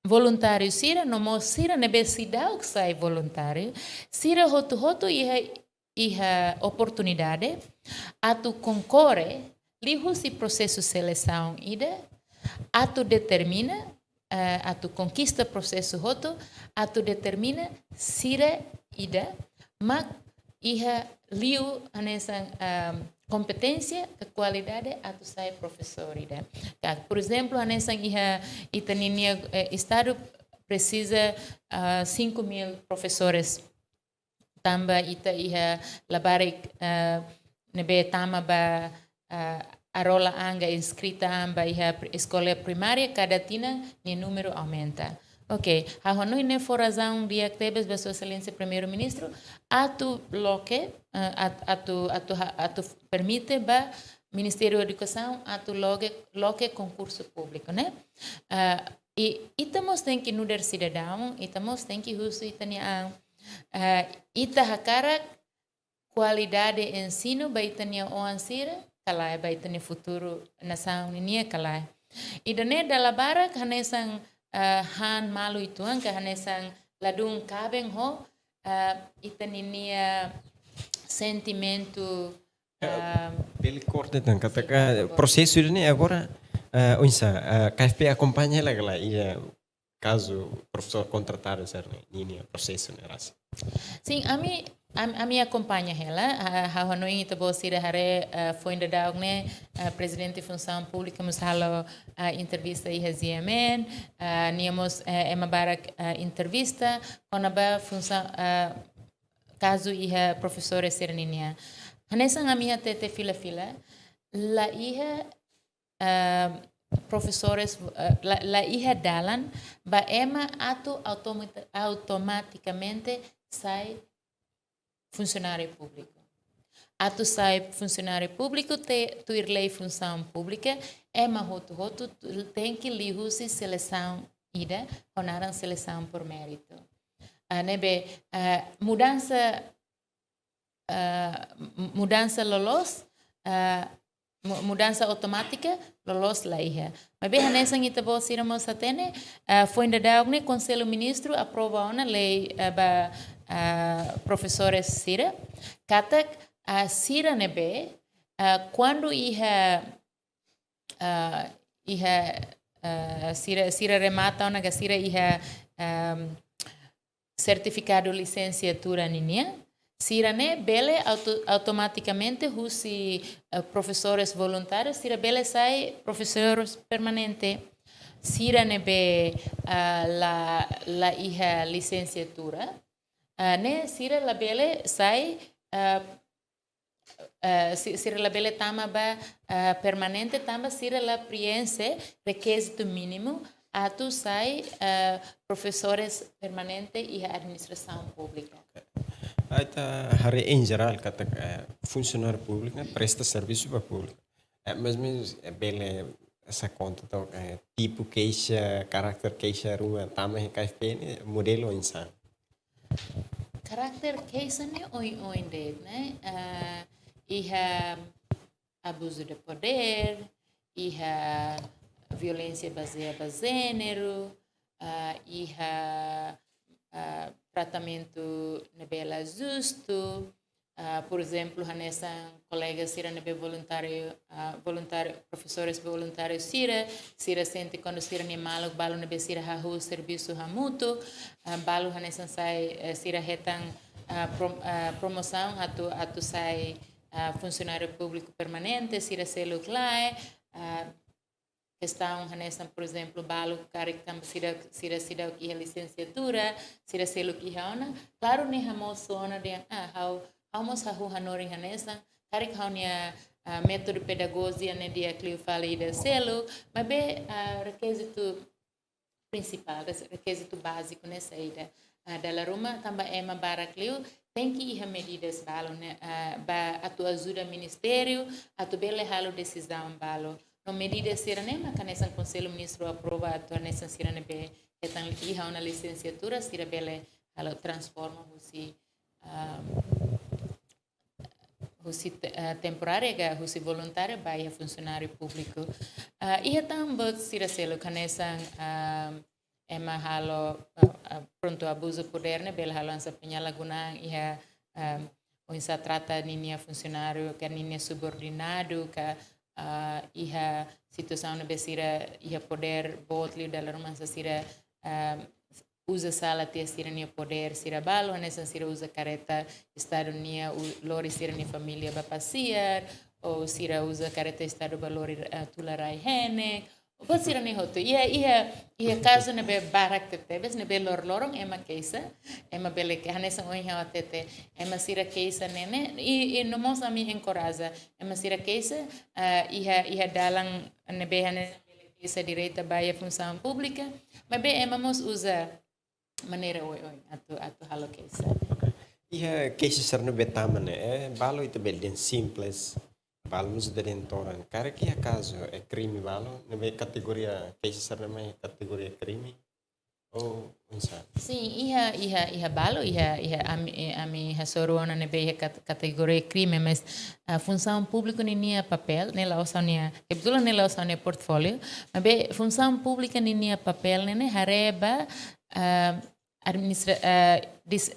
voluntáriu sira, no mós sira ne'ebé seidauk sai voluntáriu, sira hotu-hotu iha, iha oportunidade atu konkorre liuhusi prosesu selesaun ida, atu determina, eh, atu konkista prosesu hotu, atu determina sira ida mak iha liu hanesan, ehm, kompeténsia ka kualidade atu sai profesór ida. Ka, por ezemplu, hanesan iha ita-ninia, eh, estadu presiza, ah, cinco mil profesores. Tanba ita iha labarik, ah, ne'ebé tama ba, ah, arola an ka inskrita an ba iha pri-, eskola primária, kada tinan nia númeru aumenta. Ok, ha'u hanoin ne'e fó razaun di'ak tebes ba Sua Exelénsia Primeiru-Ministru atu loke, eh, at-, atu, atu ha-, atu permite ba Ministériu Edukasaun atu loke, loke konkursu públiku, ne'e? Eh, i ita mós tenke nu'udar sidadaun, ita mós tenke husu ita-nia an, eh, ita hakarak kualidade ensinu ba ita-nia oan sira ka lae, ba ita-nia futuru nasaun ninia ka lae. Ida-ne'e dala barak hanesan, eh, han malu uitoan ka hanesan ladún kaben ho, eh, ita-ninia sentimentu, eh, bele korta tan, katak, sin, eh, prosesu ne'e agora, eh, oinsá, eh, K F P akompaña hela ka lae, iha kazu profesór kontratadu sira-ne'e, ninia prosesu ne'e rasik. Sin, ami, am-, ami akompaña hela, ah, ha'u hanoin ita-boot sira haree, ah, foin daudauk ne'e, ah, Prezidente Funsaun Públika mós halo, ah, entrevista iha Z M N, ah, nia mós, eh, ema barak, ah, entrevista kona-ba funsaun, ah, kazu iha profesores sira-ninia. Hanesan ami hatete fila-fila, la iha eh, profesores, eh, la, la iha dalan ba ema atu automata-, automatikamente sai funsionáriu públiku. Atu sai funsionáriu públiku te, tuir lei funsaun públika, ema hotu-hotu tu-, tenke liuhusi selesaun ida, ho naran selesaun por mérito. Ah, ne'ebé, ah, mudansa, ah, mu-, mudansa loloos, ah, mu-, mudansa automátika loloos la iha. Maibé hanesan ita-boot sira mós hatene, ah, foin daudauk ne'e Konsellu Ministru aprova ona lei, ah, ba, ah, profesores sira, katak, ah, sira ne'ebé, ah, kuandu iha, ah, iha, ah, sira, sira remata ona ka sira iha, ehm, sertifikadu lisensiatura ninia, sira-ne'e bele auto-, automatikamente husi, eh, profesores voluntárius, sira bele sai profesores permanente. Sira ne'ebé, ah, la, la iha lisensiatura, ah, ne'e sira labele sai, ah, eh, si-, sira labele tama ba, eh, permanente tanba sira la preenxe rekizitu mínimu atu sai, eh, profesores permanente iha administrasaun públika. Ita haree em geral katak, eh, funsionáriu públiku ne'e presta servisu ba públiku. Eh, mas, mas, eh, bele sa konta tok, eh, tipu keixa, karakter keixa ruma tama iha K F P ne'e modelu oinsá? Karakter keixa ne'e oin-oin de'it, ne'e? Ah, iha abuzu de podér, iha violénsia bazeia ba jéneru, ah, iha, ah, tratamentu ne'ebé la justu, ah, por ezemplu, hanesan kolega sira ne'ebé voluntáriu, ah, voluntáriu, profesores voluntáriu sira, sira sente kuandu sira-nia maluk balu ne'ebé sira hahú servisu hamutuk, ah, balu hanesan sai, eh, sira hetan, ah, prom-, ah, promosaun atu, atu sai, ah, funsionáriu públiku permanente, sira seluk lae, ah, kestaun hanesan, por ezemplu, balu karik tanba sira, sira seidauk iha lisensiatura, sira seluk iha ona, klaru ne'e hamosu ona dehan, ah, ha'u, ha'u mós hahú hanorin hanesan, karik ha'u-nia, ah, métodu pedagojia ne'e di'ak liu fali ida seluk, maibé, ah, rekizitu prinsipál, res-, rekizitu báziku ne'e saida. Ah, dala ruma tanba ema barak liu, tenke iha medidas balu ne'e, ah, ba atu ajuda ministériu atu bele halo desizaun balu. No medidas sira-ne'e mak hanesan Konsellu Ministru aprova atu hanesan sira ne'ebé hetan iha ona lisensiatura sira bele halo transforma husi, ah, husi te-, ah, temporária ka husi voluntária ba iha funsionáriu públiku. Ah, iha tan buat sira seluk hanesan, ah, ema halo, ah, ah, prontu abuzu podér ne'e bele halo hanesan penyalahgunaan iha, ah, oinsá trata ninia funsionáriu ka ninia subordinadu ka, ah, iha situasaun ne'ebé sira iha podér boot liu dala ruma hanesan sira, ah, uza sala tiha sira-nia podér sira balu, hanesan sira uza kareta Estadu nian u-, lori sira-nia família ba pasiar, ou sira uza kareta Estadu ba lori, ah, tula rai-henek, ou buat sira-ne'e hotu. Iha, iha, iha kazu ne'ebé barak tebetebes, ne'ebé loroloron ema keixa, ema bele ke-, hanesan ohin ha'u hatete, ema sira keixa ne'e ne'e, i, i no mós ami enkoraja, ema sira keixa, ah, iha, iha dalan ne'ebé hanesan bele keixa direta ba iha funsaun públika, maibé ema mós uza maneira oioin atu, atu halo keixa. Ok. Iha keixa sira ne'ebé tama ne'e, eh, balu ita bele dehan simples, balu mós ita dehan todan. Karik iha kazu, eh, krime balu, ne'ebé kategoria keixa sira ne'e mai kategoria krime? Ou oinsá? Sin, iha, iha, iha balu, iha, iha ami, eh, ami hasoru ona ne'ebé iha kat-, kategoria krime, mas, ah, funsaun públiku ninia papél, ne'e la'ós ha'u-nia, kebetulan ne'e la'ós ha'u-nia portfóliu, maibé funsaun públika ninia papél ne'e ne'e haree ba, ah, administra-, ah, dis-,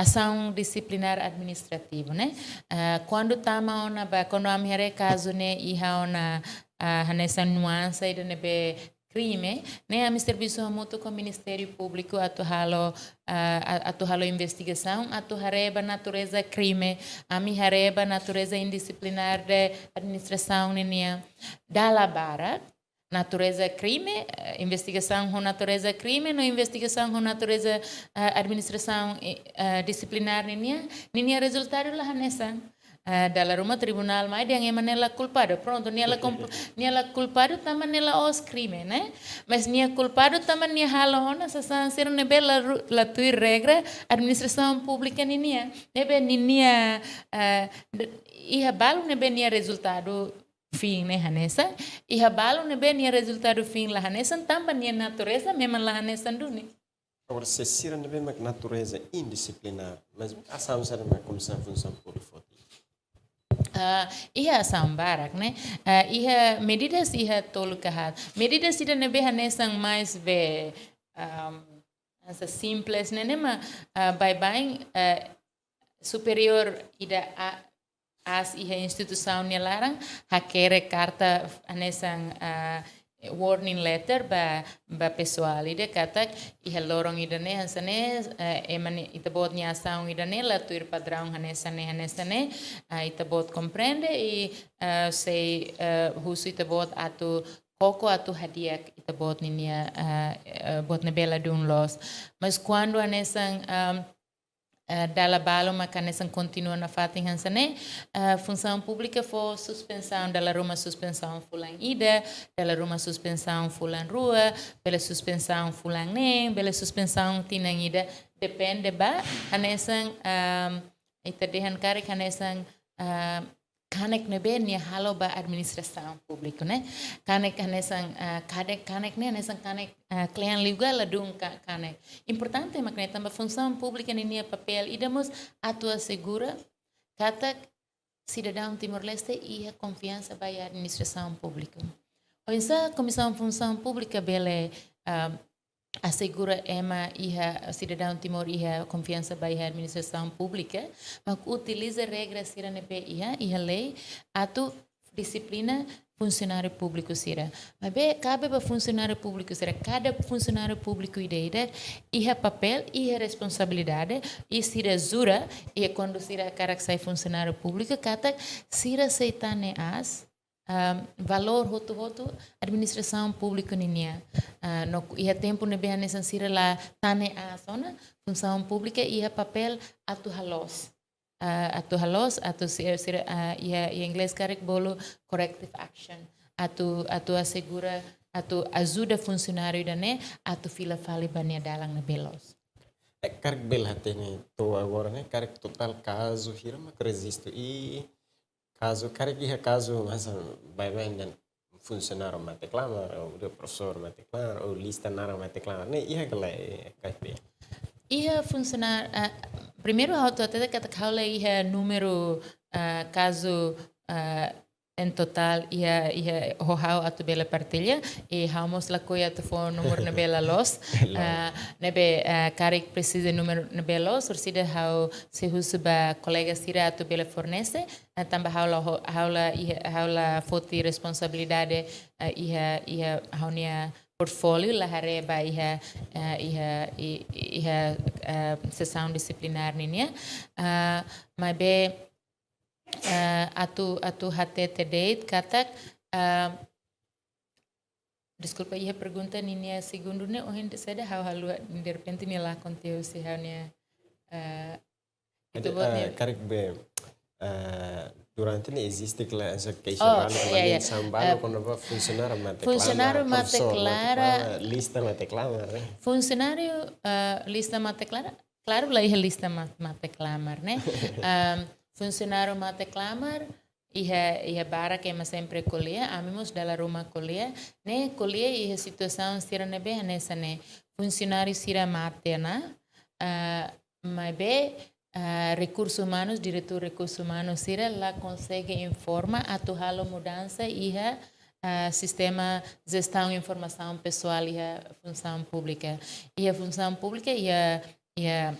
asaun disiplinár administrativu, ne'e? Ah, kuandu tama ona ba, kuandu ami haree kazu ne'e iha ona, ah, hanesan nuansa ida ne'ebé krime, ne'e ami servisu hamutuk ho Ministériu Públiku atu halo, ah, a-, atu halo investigasaun, atu haree ba natureza krime, ami haree ba natureza indisiplinár de administrasaun ne'e nian. Dala barak, natureza krime, eh, investigasaun ho natureza krime, no investigasaun ho natureza, eh, administrasaun, eh, eh, disiplinár ne'e nian, ninia rezultadu la hanesan. Eh, dala ruma tribunál mai dehan ema ne'e la kulpadu. Prontu, nia la kompl-, nia la kulpadu tanba nia la'ós krime, ne'e? Mas nia kulpadu tanba nia halo ona sasán sira ne'ebé la ru-, la tuir regra administrasaun públika ninia. Ne'ebé ninia, eh, d-, iha balu ne'ebé nia rezultadu fin ne'e hanesan, iha balu ne'ebé nia rezultadu fin la hanesan, tanba nia natureza memang la hanesan duni. Agora, se sira ne'ebé mak natureza indisiplinár, mas asaun sira mak Komisaun Funsaun Públika foti? Ah, iha asaun barak, ne'e? Ah, iha medidas iha tolu ka haat. Medidas ida ne'ebé hanesan mais be, ahm, hanesan simples, ne'e, ne'e mak, ah, baibain, ah, superiór ida a-, aas iha instituisaun nia laran, hakerek karta hanesan, ah, warning letter ba, ba pesoál ida katak iha loron ida-ne'e hanesan ne'e, eh, ema ne'e ita-boot nia asaun ida-ne'e la tuir padraun hanesan ne'e, hanesan ne'e, ah, ita-boot komprende i, ah, sei, eh, husu ita-boot atu koko atu hadi'a ita-boot ninia, ah, eh, buat ne'ebé ladún loos. Mas kuandu hanesan, ah, eh, dala balu mak hanesan kontinua nafatin hanesan ne'e, eh, Funsaun Públika fó suspensaun, dala ruma suspensaun fulan ida, dala ruma suspensaun fulan rua, bele suspensaun fulan neen, bele suspensaun tinan ida, depende ba hanesan, ehm, ita dehan karik hanesan, ehm, kanek ne'ebé nia halo ba administrasaun públiku, ne'e? Kanek hanesan, eh, kanek, kanek ne'e hanesan kanek, eh, kle'an liu ka ladún ka-, kanek. Importante mak ne'e tanba Funsaun Públika ninia papél ida mós atu asegura katak sidadaun Timor-Leste iha konfiansa ba iha administrasaun públiku. Oinsá Komisaun Funsaun Públika bele, ah, asegura ema iha sidadaun Timor iha konfiansa ba iha administrasaun públika, mak utiliza regra sira ne'ebé iha, iha lei, atu disiplina funsionáriu públiku sira. Maibé kabe ba funsionáriu públiku sira, kada funsionáriu públiku ida-idak iha papél, iha responsabilidade, i sira jura, i kuandu sira hakarak sai funsionáriu públiku, katak sira sei tan ne'e aas, ah, valór hotu-hotu administrasaun públika ninian. Ah, no iha tempu ne'ebé hanesan sira la tane aas ona, funsaun públika iha papél atu haloos. Ah, atu haloos, atu sira, sira, ah, iha, iha inglés karik bolu corrective action. Atu, atu asegura, atu ajuda funsionáriu ida-ne'e, atu fila fali ba nia dalan ne'ebé loos. Eh, karik bele hatene to'o agora ne'e, karik totál kazu hira mak rejistu i kazu, karik iha kazu hanesan baibain dehan funsionáriu mate-klamar, ou dehan profesór mate-klamar, ou lista naran mate-klamar. Ne'e iha ka lae, eh, K F P? Iha funsionáriu, ah, primeiru ha'u atu hatete katak ha'u la iha númeru, ah, kazu, ah, en totál iha, iha ho ha'u atu bele partilla, i ha'u mós lakohi atu fó númeru ne'ebé la loos. Loos. Ah, ne'ebé, ah, karik presiza númeru ne'ebé loos, orsida ha'u sei husu ba kolega sira atu bele fornese, ah, tanba ha'u la ho-, ha'u la iha, ha'u la foti responsabilidade, ah, iha, iha ha'u-nia portfóliu la haree ba iha, ah, iha, i-, iha, ah, sesaun disiplinár ninian. Ah, maibé, ah, atu, atu hatete de'it katak, ah, deskulpa, iha pergunta ninian segundu ne'e ohin de'it saida ha'u haluha, derrepente nia lakon tiha husi ha'u-nia, ah, Jadi, ita-boot, eh, nia karik be, eh, durante ne'e eziste kla-, hanesan keixa Oh, balu, iya, iya. Hanesan balu, eh, kona-ba funsionáriu mate-klamar, funsionáriu profesór mate-klamar, mate-klamar, lista mate-klamar, eh. Funsionáriu, eh, lista mate-klamar, klaru la iha lista ma-, mate-klamar, ne'e? Em, funsionáriu mate-klamar, iha, iha barak ema sempre ko'alia, ami mós dala ruma ko'alia, ne'e ko'alia iha situasaun sira ne'ebé hanesan ne'e, funsionáriu sira mate ona, eh, maibé, eh, rekursu umanus, diretór rekursu umanus sira la konsege informa atu halo mudansa iha, eh, sistema jestaun informasaun pesoál iha funsaun públika. Iha funsaun públika, iha, iha,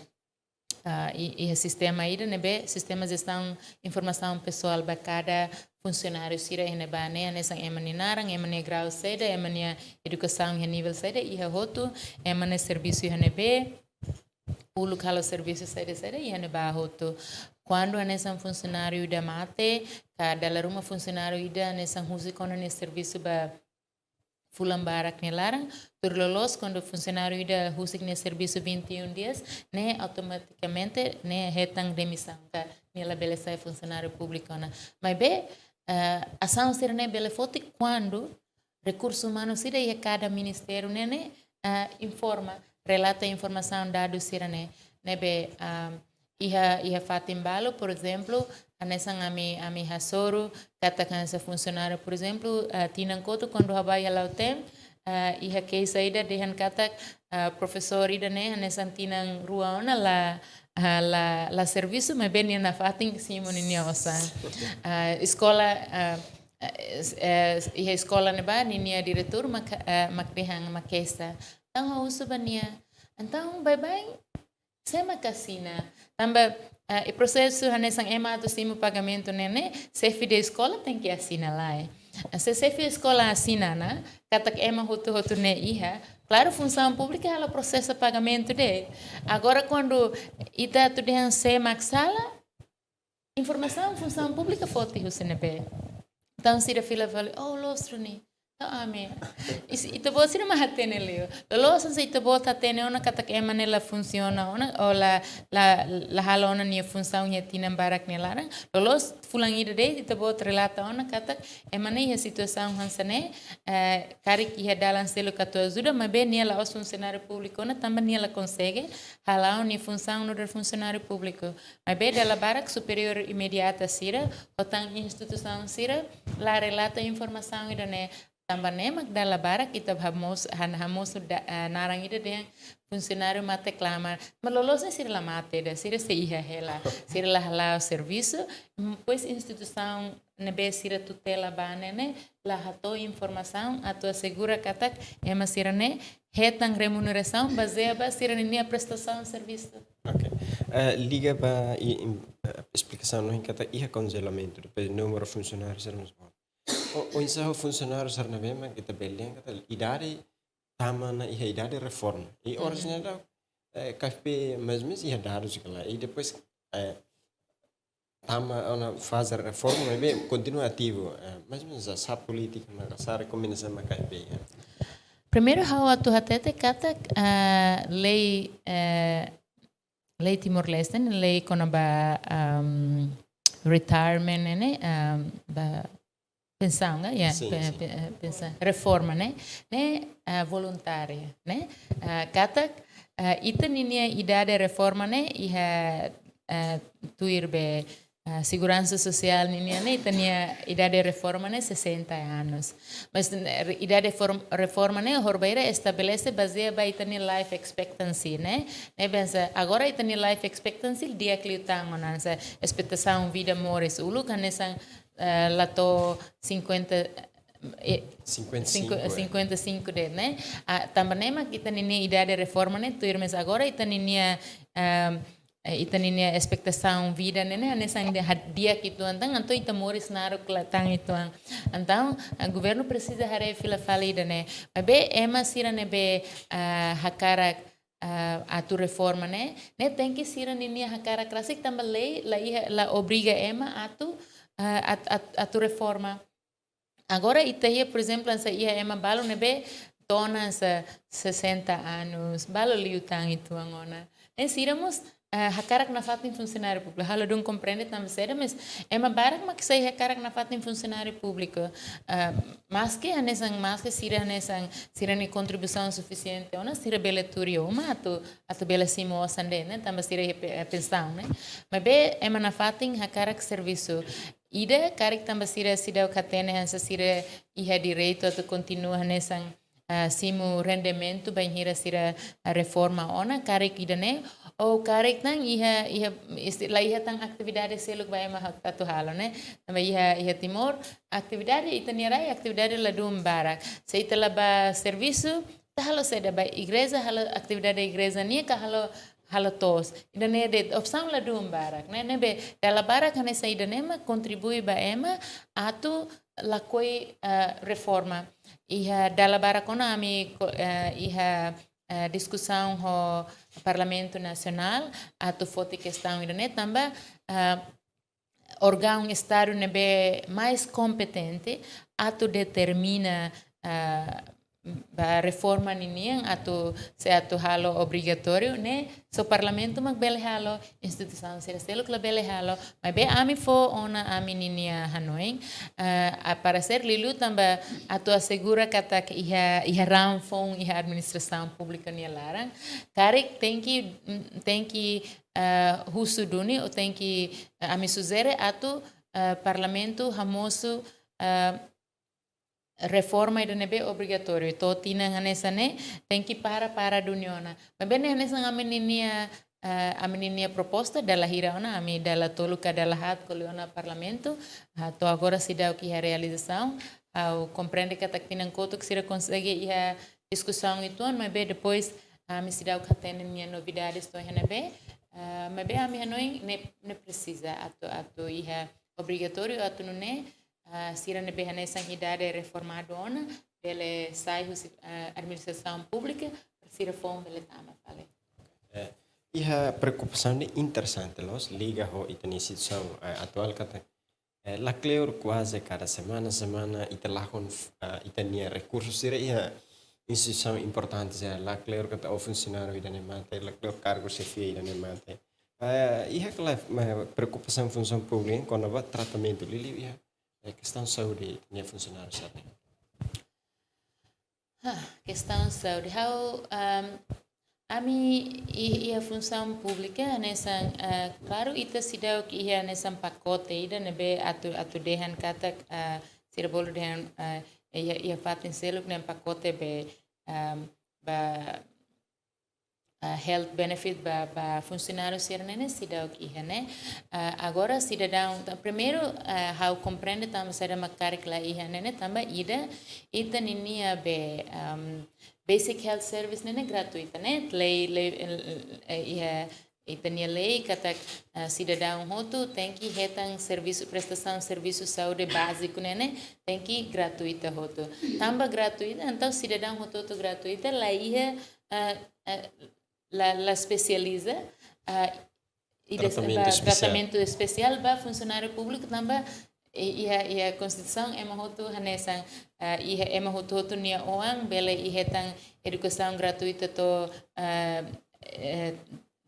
ah, i-, iha sistema ida ne'ebé, sistema jestaun informasaun pesoál ba kada funsionáriu sira iha ne'ebá ne'e, hanesan ema nia naran, ema nia grau saida, ema nia edukasaun iha nivel saida, iha hotu, ema ne'e servisu iha ne'ebé, uluk halo servisu saida-saida, iha ne'ebá hotu. Kuandu hanesan funsionáriu ida mate, ka dala ruma funsionáriu ida hanesan husik ona nia servisu ba fulan barak nia laran, tuir loloos kuandu funsionáriu ida husik nia servisu vinte e um dias, ne'e automatikamente ne'e hetan demisaun ka nia labele sai funsionáriu públiku ona. Maibé, eh, asaun sira-ne'e bele foti kuandu rekursu umanus sira iha kada ministériu ne'e, ne'e, eh, informa, relata informasaun dadus sira-ne'e. Ne'ebé, ah, iha, iha fatin balu, por ezemplu, hanesan ami, ami hasoru, katak hanesan funsionáriu, por ezemplu, ah, tinan kotuk kuandu ha'u bá iha Lautém, ah, iha keixa ida dehan katak, ah, profesór ida-ne'e, hanesan tinan rua ona la, ah, la, la servisu, maibé nia nafatin simu ninia osan. Ah, eskola, ah, eh, es-, eh, iha eskola ne'ebá, ninia diretór mak, ah, mak dehan mak keixa. Entaun ha'u husu ba nia. Entaun, baibain, sé mak asina? Tanba, ah, iha prosesu hanesan ema atu simu pagamentu ne'e, ne'e, xefe de eskola tenke asina lai. Se xefe eskola asina ona, katak ema hotu-hotu ne'e iha, klaru, funsaun públika halo prosesa pagamentu de'it. Agora, kuandu ita atu dehan sé mak sala, informasaun funsaun públika foti husi ne'ebé? Entaun sira fila fali, "Oh, loos duni." Entaun ami, i se ita-boot sira mak hatene liu. Loloos hanesan ita-boot hatene ona katak ema ne'e la funsiona ona, ou la, la, la halo ona nia funsaun iha tinan barak nia laran. Loloos fulan ida de'it ita-boot relata ona katak ema ne'e iha situasaun hanesan ne'e, eh, karik iha dalan seluk atu ajuda, maibé nia la'ós funsionáriu públiku ona, tanba nia la konsege hala'o nia funsaun nu'udar funsionáriu públiku. Maibé dala barak superiór imediata sira, ou tan instituisaun sira, la relata informasaun ida-ne'e. Tanba ne'e mak dala barak ita hamosu, han-, hamosu da-, eh, naran ida dehan funsionáriu mate-klamar. Mas loloos ne'e sira la mate ida, sira sei iha hela, sira la hala'o servisu, mm, pois instituisaun ne'ebé sira tutela ba ne'e, ne'e la hato'o informasaun atu asegura katak ema sira-ne'e hetan remunerasaun bazeia ba sira-ninia prestasaun servisu. Ok. Eh, liga ba i-, im-, eh, esplikasaun ohin katak iha konjelamentu, depois númeru funsionáriu sira mós boot. O, oinsá ho funsionáriu sira ne'ebé mak ita bele dehan katak idade tama ona iha idade reforma. I oras ne'e daudaun, eh, K F P mais ou menus iha dadus kala. I depois, eh, tama ona faze reforma, maibé kontinua ativu. Eh, mais ou menus sá polítika mak, sá rekomendasaun mak K F B, eh. Primeiru, ha'u atu hatete katak, ah, lei, eh, lei Timor-Leste, lei kona-ba, um, retirement ne'e, um, ba pensaun, ya, Sin, pe- sin. pe- eh, pensaun, reforma ne'e, ne'e, ah, voluntária, ne'e? Ah, katak, ah, ita-ninia idade reforma ne'e iha, ah, tuir be, ah, seguransa sosiál ninian ne'e, ita-nia idade reforma ne'e sesenta anos. Mas, eh, idade form- reforma ne'e horibainhira estabelese bazeia ba ita-nia life expectancy, ne'e? Ne'ebé hanesan, agora ita-nia life expectancy di'ak liután ona, hanesan espetasaun vida moris uluk hanesan, eh, la to'o cinquenta, eh, Cinquenta e cinco, cinco- eh. cinquenta e cinco de'it, ne'e? Ah, tanba ne'e mak ita-ninia idade reforma ne'e tuir, mas agora ita-ninia, ehm, eh, ita-ninia espetasaun vida ne'e, ne'e hanesan de ha- di'ak uitoan tan, entaun ita moris naruk la tan uitoan. Entaun, ah, governu presiza haree fila fali ida-ne'e. Maibé ema sira ne'ebé, ah, hakarak, ah, atu reforma ne'e, ne'e tenke sira-ninia hakarak rasik tanba lei la iha, la obriga ema atu, ah, at- at- atu reforma. Agora ita iha, por ezemplu, hanesan iha ema balu ne'ebé to'o hanesan sesenta anos, balu liután uitoan ona. Ne'e sira mós, eh, hakarak nafatin funsionáriu públiku. Ha'u ladún komprende tanba saida, mas ema barak mak sei hakarak nafatin funsionáriu públiku. Eh, maske hanesan, maske sira hanesan, sira-nia kontribuisaun sufisiente ona, sira bele tuur iha uma atu, atu bele simu osan de'it, ne'e? Tanba sira iha pe- eh, pensaun, ne'e? Maibé ema nafatin hakarak servisu. Ida, karik tanba sira seidauk hatene hanesan sira iha direitu atu kontinua hanesan, ah, simu rendimentu bainhira sira, ah, reforma ona, karik ida-ne'e, ou karik tan iha, iha, isti- la iha tan atividade seluk ba ema ha- atu halo, ne'e? Tanba iha, iha Timor, atividade ita-nia rai, atividade ladún barak. Se ita la bá servisu, ita halo saida? Bá igreja, halo atividade igreja nian ka halo, halo to'os. Ida-ne'e de'it, opsaun ladún barak, ne'e? Ne'ebé dala barak hanesan ida-ne'e mak kontribui ba ema atu lakohi, eh, reforma. Iha dala barak ona ami ko- eh, iha, eh, diskusaun ho Parlamentu Nasionál atu foti kestaun ida-ne'e tanba, eh, órgaun Estadu ne'ebé mais kompetente atu determina, ah, ba reforma ninian atu, se atu halo obrigatóriu, ne'e só Parlamentu mak bele halo, instituisaun sira seluk la bele halo, maibé ami fó ona ami-ninia hanoin, ah, a pareser liuliu tanba atu asegura katak iha, iha raun foun iha administrasaun públika nia laran, karik tenke, tenke, ah, husu duni, ou tenke, ah, ami sujere atu, ah, Parlamentu hamosu, ah, reforma ida ne'ebé obrigatóriu. To'o tinan hanesan ne'e, tenke para, para duni ona. Maibé ne'e hanesan ami-ninia, ah, ami-ninia proposta, dala hira ona, ami dala tolu ka dala haat ko'alia ona Parlamentu, ah, to'o agora seidauk iha realizasaun, ha'u komprende katak tinan kotuk sira konsege iha diskusaun uitoan, maibé depois, ah, ami seidauk hatene nia novidades to'o iha ne'ebé, ah, maibé ami hanoin ne'e, ne'e presiza atu, atu iha obrigatóriu atu nune'e, ah, sira ne'ebé hanesan idade reformadu ona, bele sai husi, ah, administrasaun públika, sira foun bele tama fali. Eh, iha preokupasaun ne'e interesante loos, liga ho ita-nia situasaun, eh, atuál katak, eh, lakleur kuaze kada semana, semana ita lakon, ah, ita-nia rekursu sira iha instituisaun importante sira, lakleur katak ó funsionáriu ida-ne'e mate, lakleur kargu xefia ida-ne'e mate. Eh, iha kala, eh, preokupasaun funsaun públika kona-ba tratamentu liuliu iha, eh, kestaun saúde nia funsionáriu sira. Ah, kestaun saúde. Ha'u, um, ami i- iha funsaun públika, hanesan, ah, klaru ita seidauk iha hanesan pakote ida ne'ebé atu, atu dehan katak, ah, sira bolu dehan, ah, iha, iha fatin seluk ne'e pakote be, um, ba, ah, health benefit ba, ba funsionáriu sira-ne'e ne'e seidauk iha, ne'e? Ah, agora sidadaun, ta- primeiru, ah, ha'u komprende tanba saida mak karik la iha ne'e ne'e, tanba ida, ita-ninia be, um, basic health service ne'e ne'e gratuita, ne'e? Lei, lei, eh, eh, iha ita-nia lei katak, ah, sidadaun hotu tenke hetan servisu, prestasaun servisu saúde báziku ne'e ne'e tenke gratuita hotu. Tanba gratuita, entaun sidadaun hotu-hotu gratuita, la iha, ah, ah, la, la espesializa, ah, ida tratamentu ba espesiál, tratamentu espesiál ba funsionáriu públiku tanba, eh, iha, iha Konstituisaun ema hotu hanesan, eh, iha ema hotu-hotu nia oan bele iha tan edukasaun gratuita to'o, eh, eh,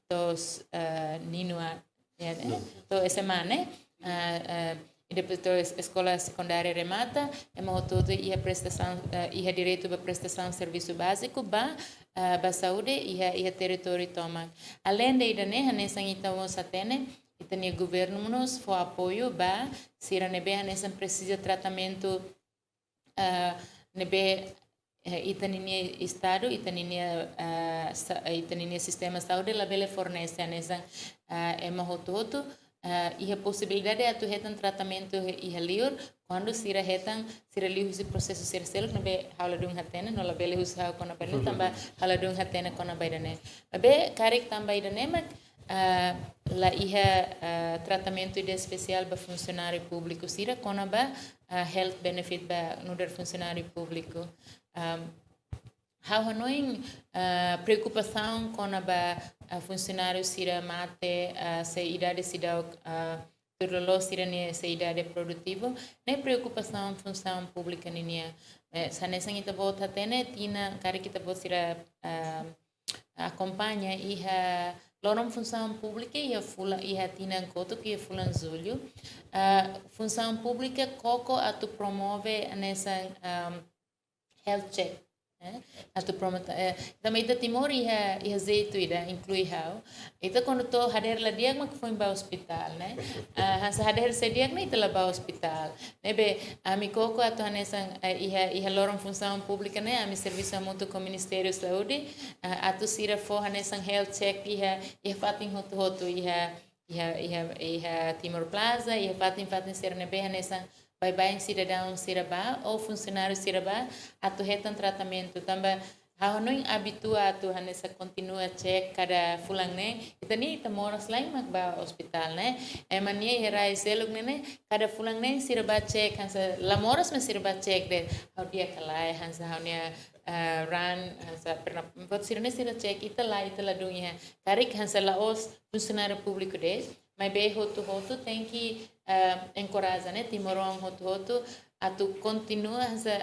to'o, eh, ninu an, ya, eh, to'o S M A, ne'e? Ah, eh, i depois to'o es-, eskola sekundária remata, ema hotu-hotu iha prestasaun, eh, iha direitu ba prestasaun servisu báziku ba, ah, ba saúde iha, iha territóriu tomak. Aleinde ida-ne'e, hanesan ita mós hatene, ita-nia governu mós fó apoiu ba sira ne'ebé hanesan presiza tratamentu, ah, ne'ebé, eh, ita-nia estadu, ita-nia, ah, sa-, ita-nia sistema saúde labele fornese hanesan, ah, ema hotu-hotu, ah, iha posibilidade atu hetan tratamentu iha liur, kuandu sira hetan, sira liu husi prosesu sira seluk ne'ebé ha'u ladún hatene, no labele husu ha'u kona-ba ne'e, tanba ha'u ladún hatene kona-ba ida-ne'e. Maibé karik tanba ida-ne'e mak, ah, la iha, ah, tratamentu ida espesiál ba funsionáriu públiku sira kona-ba, ah, health benefit ba nu'udar funsionáriu públiku. Am, ha'u hanoin, ah, preokupasaun kona-ba, ah, funsionáriu sira mate, ah, sei idade seidauk, ah, tuir loloos sira-nia sei idade produtivu, ne'e preokupasaun funsaun públika ninian. Eh, hanesan ita-boot hatene, tinan, karik ita-boot sira, ah, akompaña iha loron funsaun públika iha fulan, iha tinan kotuk iha fulan Jullu. Ah, funsaun públika koko atu promove hanesan, am, health check, eh? Atu promove, eh, tanba ita Timor iha, iha jeitu ida, inklui ha'u. Ita kuandu to'o hadeer la di'ak mak foin ba ospitál, ne'e? Ah, hanesan hadeer sei di'ak ne'e ita la ba ospitál. Ne'ebé, ami koko atu hanesan, eh, iha, iha loron funsaun públika ne'e, ami servisu hamutuk ho Ministériu Saúde, ah, atu sira fó hanesan health check iha, iha fatin hotu-hotu iha, iha, iha, iha Timor Plaza, iha fatin-fatin sira ne'ebé hanesan baibain sidadaun sira ba, ou funsionáriu sira ba, atu hetan tratamentu. Tanba, ha'u hanoin abitua atu hanesan kontinua check kada fulan ne'e, ita-nia ita moras lai mak ba ospitál ne'e. Ema nia iha rai seluk ne'e ne'e, kada fulan ne'e sira ba check, hanesan la moras mak sira ba check de'it. Ha'u di'ak ka lae, hanesan ha'u-nia, eh, raan, hanesan pernah, buat sira ne'e sira check, ita la, ita ladún iha. Karik hanesan la'ós funsionáriu públiku de'it, maibé hotu-hotu tenke, eh, enkoraja, ne'e, timoroan hotu-hotu atu kontinua hanesan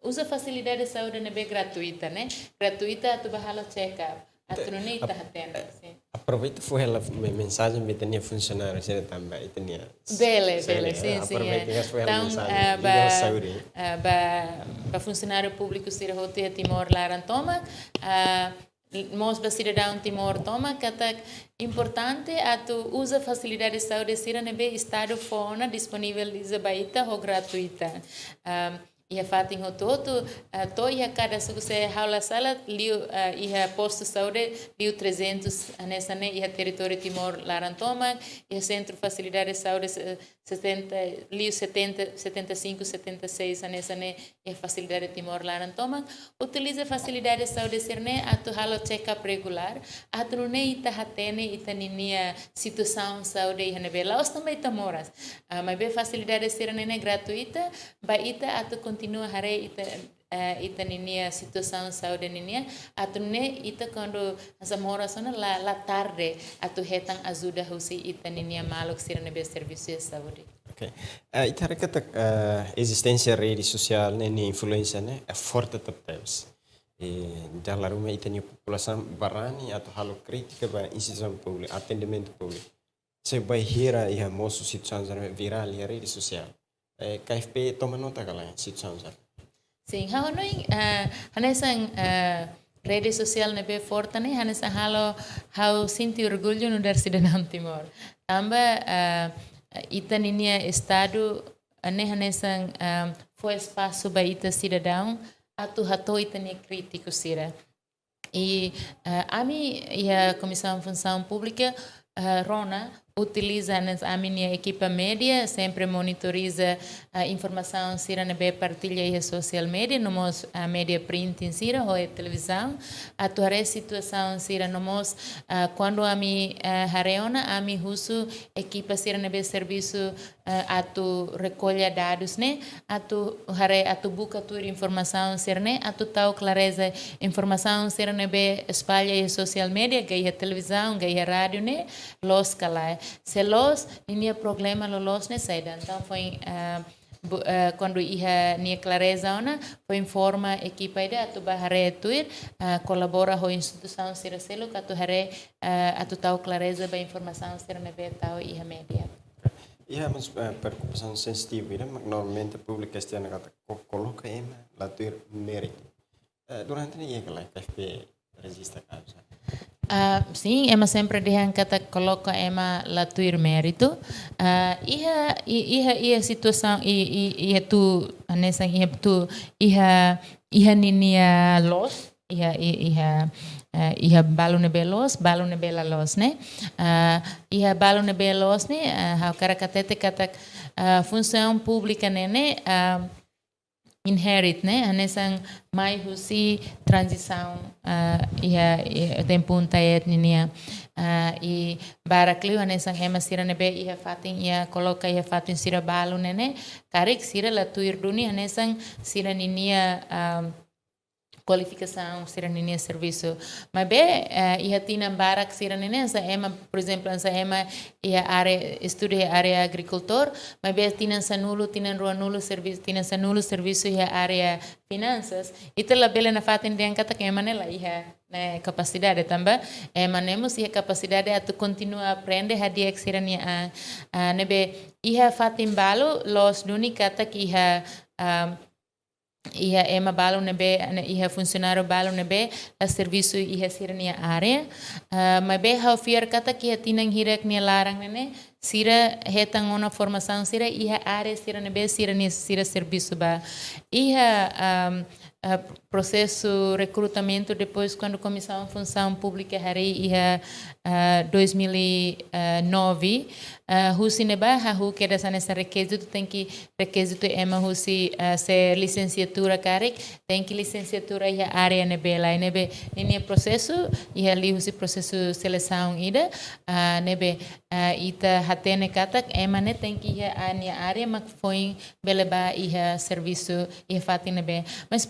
uza fasilidade saúde ne'ebé gratuita, ne'e? Gratuita atu ba halo check up. Atu nune'e ita hatene, sin. Aproveita fó hela me-, mensajen ba ita-nia funsionáriu sira tanba ita-nia. Bele, bele, sin, sin, aproveita, eh, fó hela mensajen, ah, ba, liga ho saúde, eh, ba, ba funsionáriu públiku sira hotu iha Timor laran tomak, ah, mós ba sidadaun Timor tomak katak importante atu uza fasilidade saúde sira ne'ebé Estadu fó ona, disponiviliza ba ita ho gratuita. Am, iha fatin hotu-hotu, ah, to'o iha kada suku, se ha'u la sala, liu, ah, iha postu saúde liu trezentus, hanesan ne'e iha territóriu Timor laran tomak, iha sentru fasilidade saúde se-, setenta, liu setenta, setenta e cinco, setenta e seis, hanesan ne'e iha fasilidade Timor laran tomak, utiliza fasilidade saúde sira-ne'e atu halo check up regulár, atu nune'e ita hatene ita ninia situasaun saúde iha ne'ebé, la'ós tanba ita moras. Ah, maibé fasilidade sira-ne'e ne'e gratuita, ba ita atu kontinua haree ita, eh, ita ninia situasaun saúde ninian, atu nune'e ita kuandu hanesan moras ona la, la tarde atu hetan ajuda husi ita ninia maluk sira ne'ebé servisu saúde. Ok. Eh, ita haree katak, eh, ezisténsia rede sosiál ne'e, nia influénsia ne'e, eh, forte tebetebes. Eh, dala ruma ita-nia populasaun barani atu halo krítika ba instituisaun públika, atendimentu públiku. Se bainhira iha mosu situasaun sira virál iha rede sosiál. Eh, K F P toma nota ka lae situasaun sira? Sin, ha'u hanoin, eh, hanesan, eh, rede sosiál ne'ebé forte ne'e, hanesan halo ha'u sente orgullu nu'udar sidadaun Timor. Tanba, eh, ita ninia Estadu, eh, ne'e hanesan, eh, fó espasu ba ita sidadaun atu hato'o ita-nia krítiku sira. I, eh, ami iha Komisaun Funsaun Públika, eh, rona utiliza, hanesan ami-nia ekipa média sempre monitoriza, ah, informasaun sira ne'ebé partilla iha social media, no mós, ah, média printing sira, ho televizaun, atu haree situasaun sira, no mós, ah, kuandu ami, ah, haree ona, ami husu ekipa sira ne'ebé servisu, ah, atu rekolla dadus ne'e, atu haree, atu buka tuir informasaun sira ne'e, atu tau klareza informasaun sira ne'ebé espalla iha social media, ka iha televizaun, ka iha rádiu ne'e, loos ka lae. Se loos, ninia problema loloos ne'e saida. Entaun foin, ah, bu-, ah, kuandu iha nia klareza ona, foin forma ekipa ida atu bá haree tuir, ah, kolabora ho instituisaun sira seluk atu haree, ah, atu tau klareza ba informasaun sira ne'ebé tau iha média. Iha mós, eh, preokupasaun sensitivu ida, mak normalmente públiku kestiona katak ko-, koloka ema la tuir méritu. Eh, durante ne'e iha ka lae K F P rejista kauza? Ah, sin, ema sempre dehan katak koloka ema la tuir méritu. Ah, iha, i-, iha, iha situasaun, i-, i-, iha tuir, hanesan iha tuir, iha, iha ninia loos, iha, i-, iha, eh, iha balu ne'ebé loos, balu ne'ebé la loos ne'e. Ah, iha balu ne'ebé loos ne'e, ah, ha'u hakarak hatete katak, ah, funsaun públika ne'e ne'e, ah, inherit ne'e, hanesan mai husi tranzisaun, ah, iha, iha tempu UNTAET ninian, ah, i barak liu hanesan ema sira ne'ebé iha fatin, iha koloka iha fatin sira balu ne'e ne'e, karik sira la tuir duni hanesan sira ninia, ah, kualifikasaun, sira ninia servisu. Maibé, eh, iha tinan barak sira ne'e ne'e, hanesan ema, por ezemplu, hanesan ema iha área, estuda iha área agrikultór, maibé tinan sanulu, tinan ruanulu servisu, tinan sanulu servisu iha área finansas, ita labele nafatin dehan katak ema ne'e la iha, ne'e, kapasidade tanba ema ne'e mós iha kapasidade atu kontinua aprende hadi'a sira-nia an, ah, ne'ebé iha fatin balu loos duni katak iha, ah, iha ema balu ne'ebé, ne'e, iha funsionáriu balu ne'ebé la servisu iha sira-nia área. Ah, maibé ha'u fiar katak iha tinan hirak nia laran ne'e ne'e, sira hetan ona formasaun sira iha área sira ne'ebé sira-nia, sira servisu ba. Iha, ah, ah, prosesu rekrutamentu depois kuandu Komisaun Funsaun Públika harii iha, ah, dois mil e nove, ah, husi ne'ebá hahú kedas hanesan rekizitu, tenke rekizitu ema husi, ah, se lisensiatura karik, tenke lisensiatura iha área ne'ebé lae, ne'ebé ninia prosesu iha liuhusi prosesu selesaun ida, ah, ne'ebé, ah, ita hatene katak ema ne'e tenke iha nia área mak foin bele bá iha servisu iha fatin ne'ebé. Mas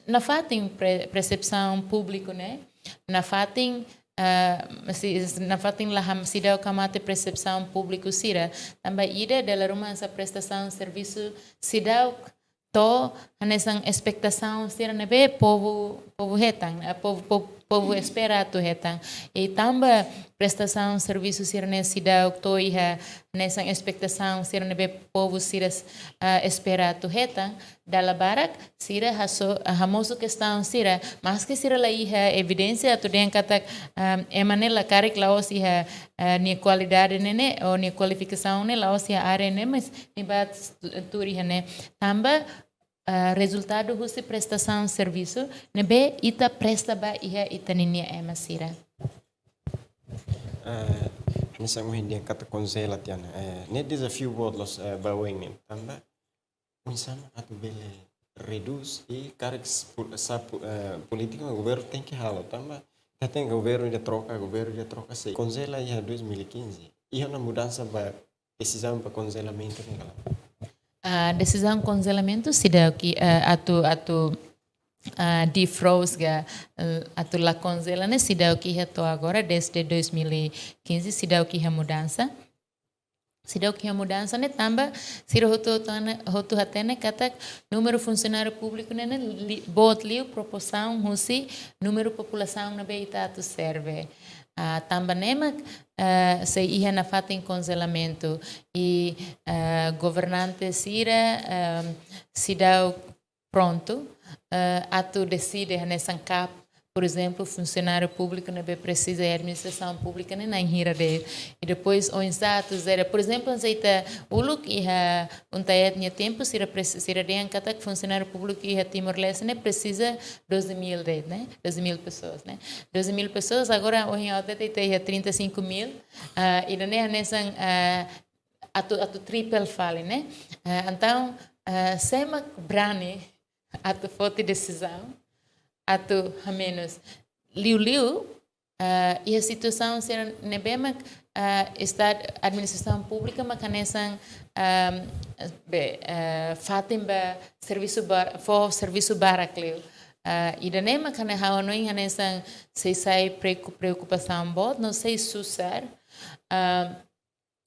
nafatin pre-, persepsaun públiku ne'e, nafatin, ah, si-, nafatin la ham-, seidauk hamate persepsaun públiku sira, tanba ida dala ruma hanesan prestasaun servisu seidauk to'o hanesan espetasaun sira ne'ebé povu, povu hetan, eh, povu, povu, povu espera atu hetan. I tanba prestasaun servisu sira ne'e seidauk to'o iha hanesan espetasaun sira ne'ebé povu sira, ah, espera atu hetan, dala barak sira haso-, hamosu kestaun sira, maski sira la iha evidénsia atu dehan katak, ah, ema ne'e la karik la'ós iha, ah, nia kualidade ne'e ne'e, ou nia kualifikasaun ne'e la'ós iha área ne'e, mas nia bá tu-, tuur iha ne'e. Tanba, ah, rezultadu husi prestasaun servisu ne'ebé ita presta ba iha ita ninia ema sira. Eh, hanesan ohin dehan katak konjela tiha ona. Eh, ne'e dezafiu boot loos, eh, ba oin ne'e. Tanba oinsá mak atu bele redús i karik s-, pu-, sa pu-, eh, polítika mak governu tenke halo. Tanba ita hatene governu ida troka, governu ida troka sei. Konjela iha dois mil e quinze. Iha ona mudansa ba desizaun ba konjelamentu ne'e ka lae? Ah, desizaun konjelamentu seidauk, eh, atu, atu, ah, defrost ka, eh, atu la konjela ne'e seidauk iha to'o agora, dezde dois mil e quinze seidauk iha mudansa. Seidauk iha mudansa ne'e tanba sira hotu, hotu hatene, hotu hatene katak númeru funsionáriu públiku ne'e ne'e li-, boot liu proporsaun husi númeru populasaun ne'ebé ita atu serve. Ah, tanba ne'e mak, eh, sei iha nafatin konjelamentu i, eh, governante sira, eh, seidauk prontu, eh, atu deside hanesan kap por ezemplu, funsionáriu públiku ne'ebé presiza iha administrasaun públika ne'e na'in hira de'it. I depois, oinsá atu jere, por ezemplu, se ita uluk iha UNTAET nia tempu, sira presi-, sira dehan katak funsionáriu públiku iha Timor-Leste ne'e presiza doze mil de'it, ne'e? Doze mil pessoas, ne'e? Doze mil pessoas, agora, ohin até ita iha trinta e cinco mil, ah, ida-ne'e hanesan, ah, atu, atu triple fali, ne'e? Ah, entaun, ah, sé mak brani atu foti desizaun atu hamenus. Liuliu, ah, iha situasaun sira ne'ebé mak, ah, estadu, administrasaun públika mak hanesan, ah, be, ah, fatin ba servisu ba, fó servisu barak liu. Ah, ida-ne'e mak hane ha'u hanoin hanesan sei sai preoku-, preokupasaun boot, no sei susar, ah,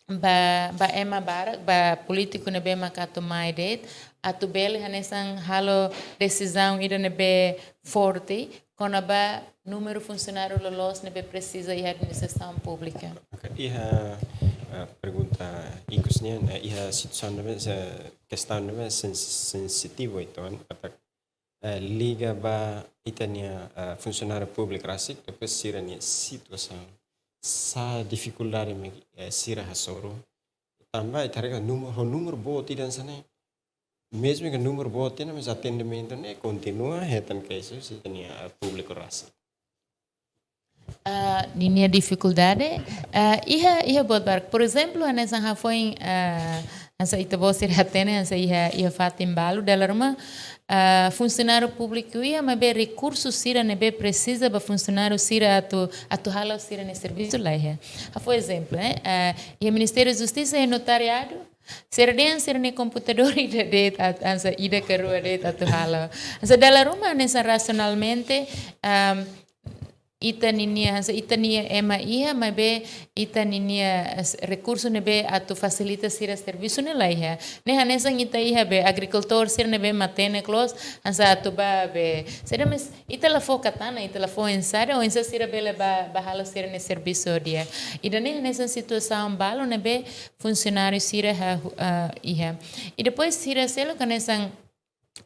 ba, ba ema barak, ba polítiku ne'ebé mak atu mai de'it, atu bele hanesan halo desizaun ida ne'ebé forte, kona-ba númeru funsionáriu loloos ne'ebé presiza iha administrasaun públika. Ok, iha, eh, pergunta ikus nian, eh, iha situasaun ne'ebé, se-, kestaun ne'ebé sens-, sensitivu uitoan, katak, eh, liga ba ita-nia, eh, funsionáriu públiku rasik, depois sira-nia situasaun. Sá difikuldade mak, eh, sira hasoru. Tanba ita haree katak númeru, ho númeru boot ida hanesan ne'e. Mezmu ke númeru boot ida, mas atendimentu ne'e kontinua hetan keixa husi ita-nia, eh, públiku rasik. Ah, ninia difikuldade, ah, iha, iha buat barak. Por ezemplu, hanesan hafoin, ah, hanesan ita-boot sira hatene, hanesan iha, iha fatin balu, dala ruma, ah, funsionáriu públiku iha, maibé rekursu sira ne'ebé presiza ba funsionáriu sira atu, atu halo sira-nia servisu laiha. Ha'u fó ezemplu, eh, ah, iha Ministériu Justisa iha notariadu, sira dehan sira-nia komputadór ida de'it, at-, hanesan ida ka rua de'it atu halo. Hanesan dala ruma, hanesan rasionalmente, am, ita ninia, hanesan ita-nia ema iha, maibé ita ninia, eh, rekursu ne'ebé atu fasilita sira servisu ne'e laiha. Ne'e hanesan ita iha be agrikultór sira ne'ebé matenek loos, hanesan atu bá be. Sira mas ita la fó katana, ita la fó ensada, oinsá sira bele bá, bá halo sira-nia servisu di'ak. Ida-ne'e hanesan situasaun balu ne'ebé funsionáriu sira ha-, ah, iha. I depois sira seluk hanesan,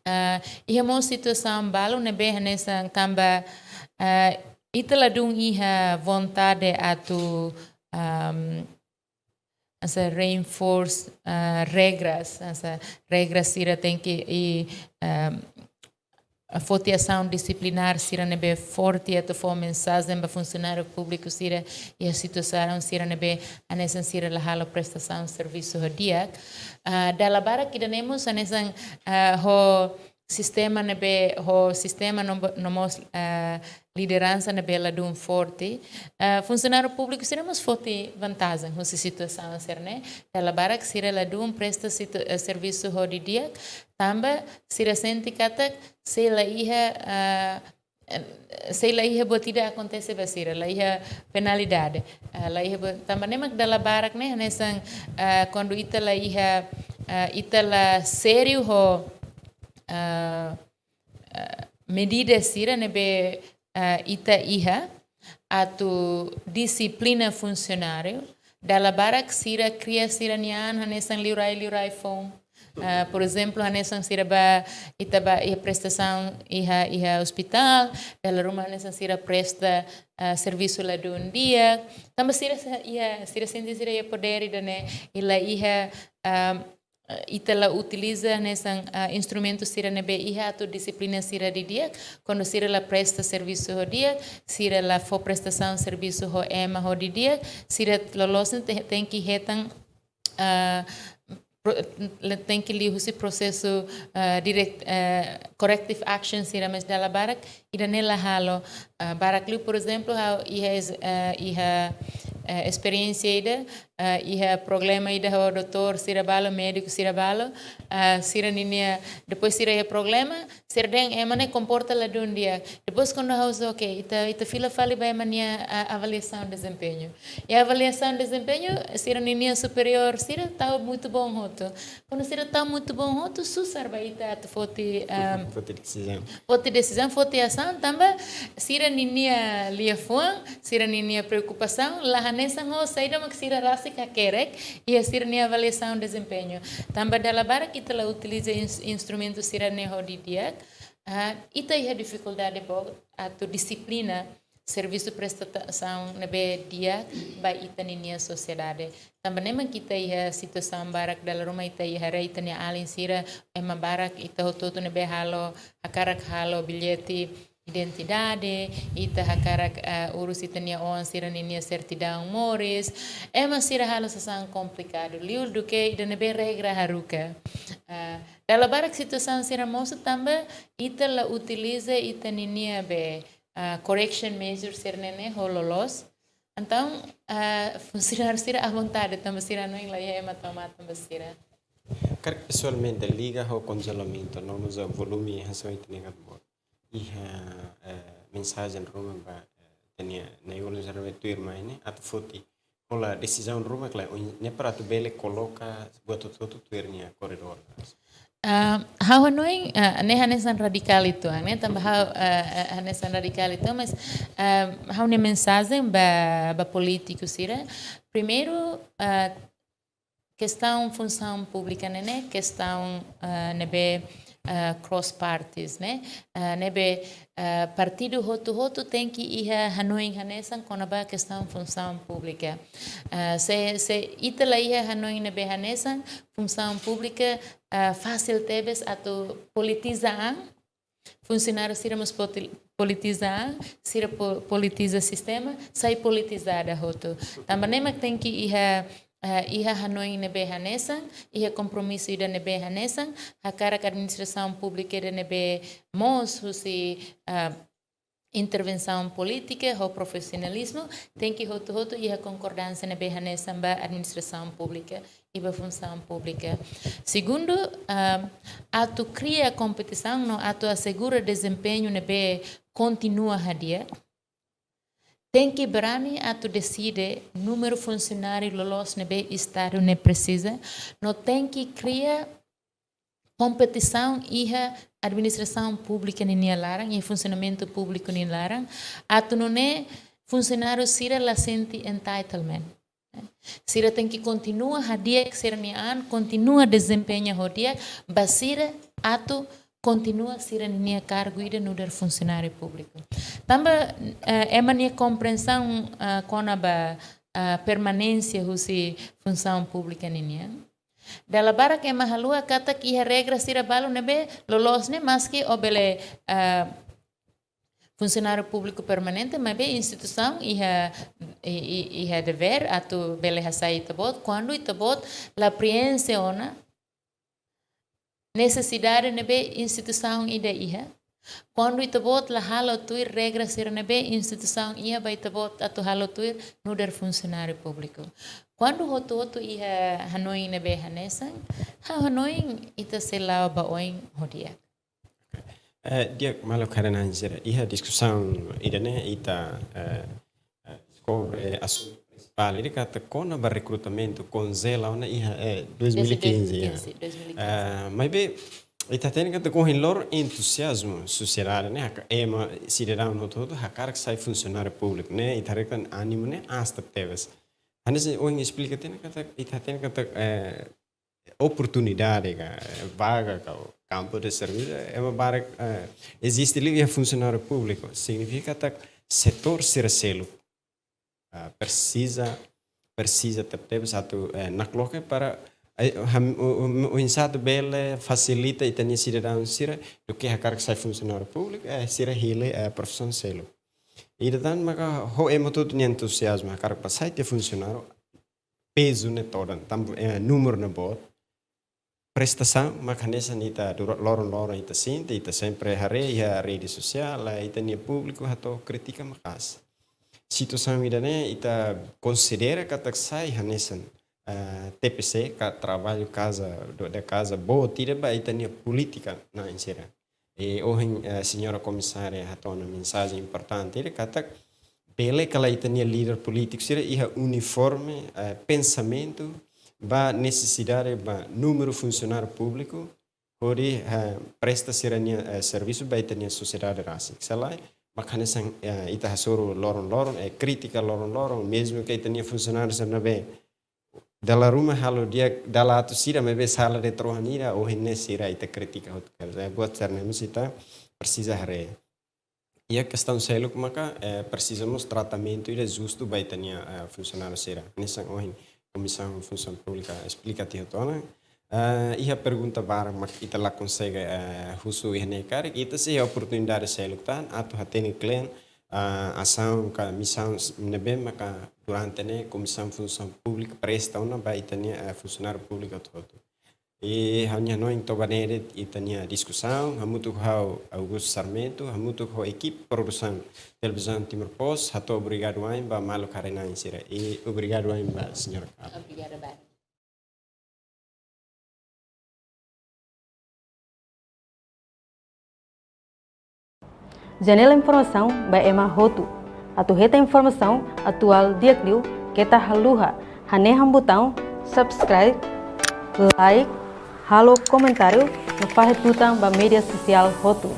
ah, iha mós situasaun balu ne'ebé hanesan tanba, ah, ita ladún iha vontade atu, am, hanesan reinforce, ah, regras, hanesan regras sira tenke, i, am, foti asaun disiplinár sira ne'ebé forte atu fó mensajen ba funsionáriu públiku sira iha situasaun sira ne'ebé hanesan sira la halo prestasaun servisu ho di'ak. Ah, dala barak ida-ne'e mós hanesan, ah, ho sistema ne'ebé, ho sistema no, no mós, ah, lideransa ne'ebé ladún forte. Ah, funsionáriu públiku sira mós foti vantajen husi situasaun sira-ne'e. Dala barak sira ladún presta situ-, eh, servisu ho di'ak, tanba sira sente katak se la iha, ah, eh, se la iha buat ida akontese ba sira, la iha penalidade. Ah, la iha buat, tanba ne'e mak dala barak ne'e, hanesan, ah, kuandu ita la iha, ah, ita la sériu ho, ah, ah, medida sira ne'ebé, ah, ita iha atu dixiplina funsionáriu, dala barak sira kria sira-nia an hanesan liurai-liurai foun. Ah, por ezemplu, hanesan sira bá, ita bá iha prestasaun iha, iha ospitál, dala ruma hanesan sira presta, ah, servisu ladún di'ak. Tanba sira sa-, iha, sira sente sira iha podér ida-ne'e, i la iha, ah, ita la utiliza hanesan, ah, instrumentu sira ne'ebé iha atu dixiplina sira didi'ak, kuandu sira la presta servisu ho di'ak, sira la fó prestasaun servisu ho ema ho didi'ak, sira loloos ne'e te-, tenke hetan, ah, pro-, le-, tenke liuhusi prosesu, ah, direct, ah, corrective action sira, mas dala barak ida-ne'e la halo. Ah, barak liu, por ezemplu, ha'u iha es-, ah, iha, eh, esperiénsia ida, ah, iha problema ida ho doutór sira balu, médiku sira balu, ah, sira ninia, depois sira iha problema, sira dehan ema ne'e komporta ladún di'ak. Depois kuandu ha'u dehan, ok, ita, ita fila fali ba ema nia, ah, avaliasaun dezempeñu. I avaliasaun dezempeñu, sira ninia superiór sira tau muito bom hotu. Kuandu sira tau muito bom hotu, susar ba ita atu foti, ah, foti desizaun. Foti desizaun, foti asaun, tanba sira ninia liafuan, sira ninia preokupasaun la hanesan ho saida mak sira rasik hakerek iha sira-nia avaliasaun dezempeñu. Tanba dala barak ita la utiliza ins-, instrumentu sira-ne'e ho didi'ak, Ah, ita iha difikuldade boot atu dixiplina servisu prestasaun ne'ebé di'ak ba ita-ninia sosiedade. Tanba ne'e mak ita iha situasaun barak, dala ruma ita iha haree ita-nia alin sira, ema barak, ita hotu-hotu ne'ebé halo, hakarak halo billete identidade, ita hakarak, eh, urus ita-nia oan sira ninia sertidaun moris. Ema sira halo sasán komplikadu liu duké ida ne'ebé regra haruka. Ah, dala barak situasaun sira mosu tanba ita la utiliza ita-ninia be, ah, correction measures sira-ne'e ne'e ho loloos. Entaun, ah, funsionáriu sira à vontade, tanba sira hanoin la iha ema tau matan ba sira. Karik pesoalmente liga ho konjelamentu, no mós volume hanesan ita-nia kan bo. Iha, eh, mensajen ruma ba, eh, ita-nia nai-ulun sira ne'ebé tuir mai ne'e, atu foti hola desizaun ruma klaru, ne'e para atu bele koloka buat hotu-hotu tuir nia koridór. Ah, ha'u hanoin, ah, ne'e hanesan radikál uitoan, ne'e tanba ha'u, ah, ah, hanesan radikál uitoan, mas, ah, ha'u-nia mensajen ba, ba polítiku sira. Primeiru, ah, kestaun funsaun públika ne'e ne'e, kestaun, ah, ne'ebé, ah, cross parties, ne'e? Ah, ne'ebé, ah, partidu hotu-hotu tenke iha hanoin hanesan kona-ba kestaun funsaun públika. Ah, se, se ita la iha hanoin ne'ebé hanesan, funsaun públika, ah, fasil tebes atu politiza an, funsionáriu sira mós poti-, politiza an, sira po-, politiza sistema, sai politizada hotu. Tanba ne'e mak tenke iha, eh, iha hanoin ne'ebé hanesan, iha kompromisu ida ne'ebé hanesan, hakarak administrasaun públika ida ne'ebé moos husi, ah, intervensaun polítika ho profisionalizmu, tenke hotu-hotu iha konkordánsia ne'ebé hanesan ba administrasaun públika i ba funsaun públika. Segundu, ah, atu kria kompetisaun no atu asegura dezempeñu ne'ebé kontinua hadi'a, tenke berani atu deside númeru funsionáriu loloos ne'ebé Estadu ne'e presiza, no tenke kria kompetisaun iha administrasaun públika ninia laran, iha funsionamentu públiku nia laran, atu nune'e funsionáriu sira la sente entitlement. Sira tenke kontinua hadi'a sira-nia an, kontinua dezempeña ho di'ak, ba sira atu kontinua sira-nia kargu ida nu'udar funsionáriu públiku. Tanba, eh, ema nia komprensaun, eh, kona-ba, eh, permanénsia husi funsaun públika ninian. Dala barak ema haluha katak iha regra sira balu ne'ebé loloos ne'e maski ó bele, ah, funsionáriu públiku permanente, maibé instituisaun iha, i-, i-, iha devér atu bele hasai ita-boot, kuandu ita-boot la prienxe ona nesesidade ne'ebé instituisaun ida iha. Kuandu ita-boot la halo tuir regra sira ne'ebé instituisaun iha ba ita-boot atu halo tuir nu'udar funsionáriu públiku. Kuandu hotu-hotu iha hanoin ne'ebé hanesan, ha'u hanoin ita sei la'o ba oin ho di'ak. Eh, di'ak, maluk haree-na'in sira. Iha diskusaun ida-ne'e ita, eh, eh, skobre, eh, asuntu prinsipál ida katak kona-ba rekrutamentu konjela ona iha, eh, dois mil e quinze, ya. Dois mil e quinze, dois mil e quinze. Ah, maibé, ita hatene katak ohin loron entuziazmu sosiedade ne'e, haka-, ema sidadaun hotu-hotu hakarak sai funsionáriu públiku ne'e, ita haree katak ánimu ne'e aas tebes. Hanesan ohin esplika tiha ona katak, ita hatene katak, eh, oportunidade ka, vaga ka, kampu de servisu, ema barak, eh, eziste liu iha funsionáriu públiku. Signifika katak setór sira seluk, ah, presiza, presiza tebetebes atu, eh, nakloke para, eh, ham-, o, o, o, oinsá atu bele fasilita ita-nia sidadaun sira duké hakarak sai funsionáriu públiku, eh, sira hili, eh, profisaun seluk. Ida tan maka ho ema hotu-hotu nia entuziazmu hakarak ba sai tiha funsionáriu, pezu ne'e todan, tanba, eh, númeru ne'e boot. Prestasaun, mak hanesan ita dura-, loron-loron ita sente, ita sempre haree iha rede sosiál, eh, ita-nia públiku hato'o kritika maka'as. Situasaun ida-ne'e ita konsidera katak sai hanesan, eh, T P C, ka traballu casa, do, da casa, boot ida ba ita-nia polítika na'in sira. I ohin, eh, señora komisária hato'o ona mensajen importante ida katak bele ka lae ita-nia líder polítiku sira iha uniforme, eh, pensamentu ba nesesidade ba númeru funsionáriu públiku hodi, eh, presta sira-nia, eh, servisu ba ita-nia sosiedade rasik. Se lae, mak hanesan, eh, ita hasoru loron-loron, eh, kritika loron-loron, mezmu ke ita-nia funsionáriu sira ne'ebé dala ruma halo di'ak, dala atus sira, maibé sala de'it rohan ida, ohin ne'e sira ita kritika hotu karik. Eh, buat sira-ne'e mós ita presiza haree. Iha kestaun seluk maka, eh, presiza mós tratamentu ida justu ba ita-nia, eh, funsionáriu sira. Hanesan ohin Komisaun Funsaun Públika esplika tiha ona. Eh, iha pergunta barak mak ita la konsege, eh, husu iha ne'e karik, ita sei iha oportunidade seluk tan atu hatene kle'an, eh, asaun ka misaun ne'ebé maka durante ne'e Komisaun Funsaun Públika presta ona ba ita-nia, eh, funsionáriu públiku hotu-hotu. I ha'u-nia hanoin to'o ba ne'e de'it ita-nia diskusaun, hamutuk ho ha'u Augusto Sarmento, hamutuk ho ekipa produsaun Televizaun Timor Post, hato'o obrigadu wa'in ba maluk haree-na'in sira. I obrigadu wa'in ba señora Carla. Obrigada barak. Janela informasaun ba ema hotu. Atu hetan informasaun atuál di'ak liu, keta haluha hanehan butaun subscribe, like, halo komentáriu no fahe tutan ba média sosiál hotu.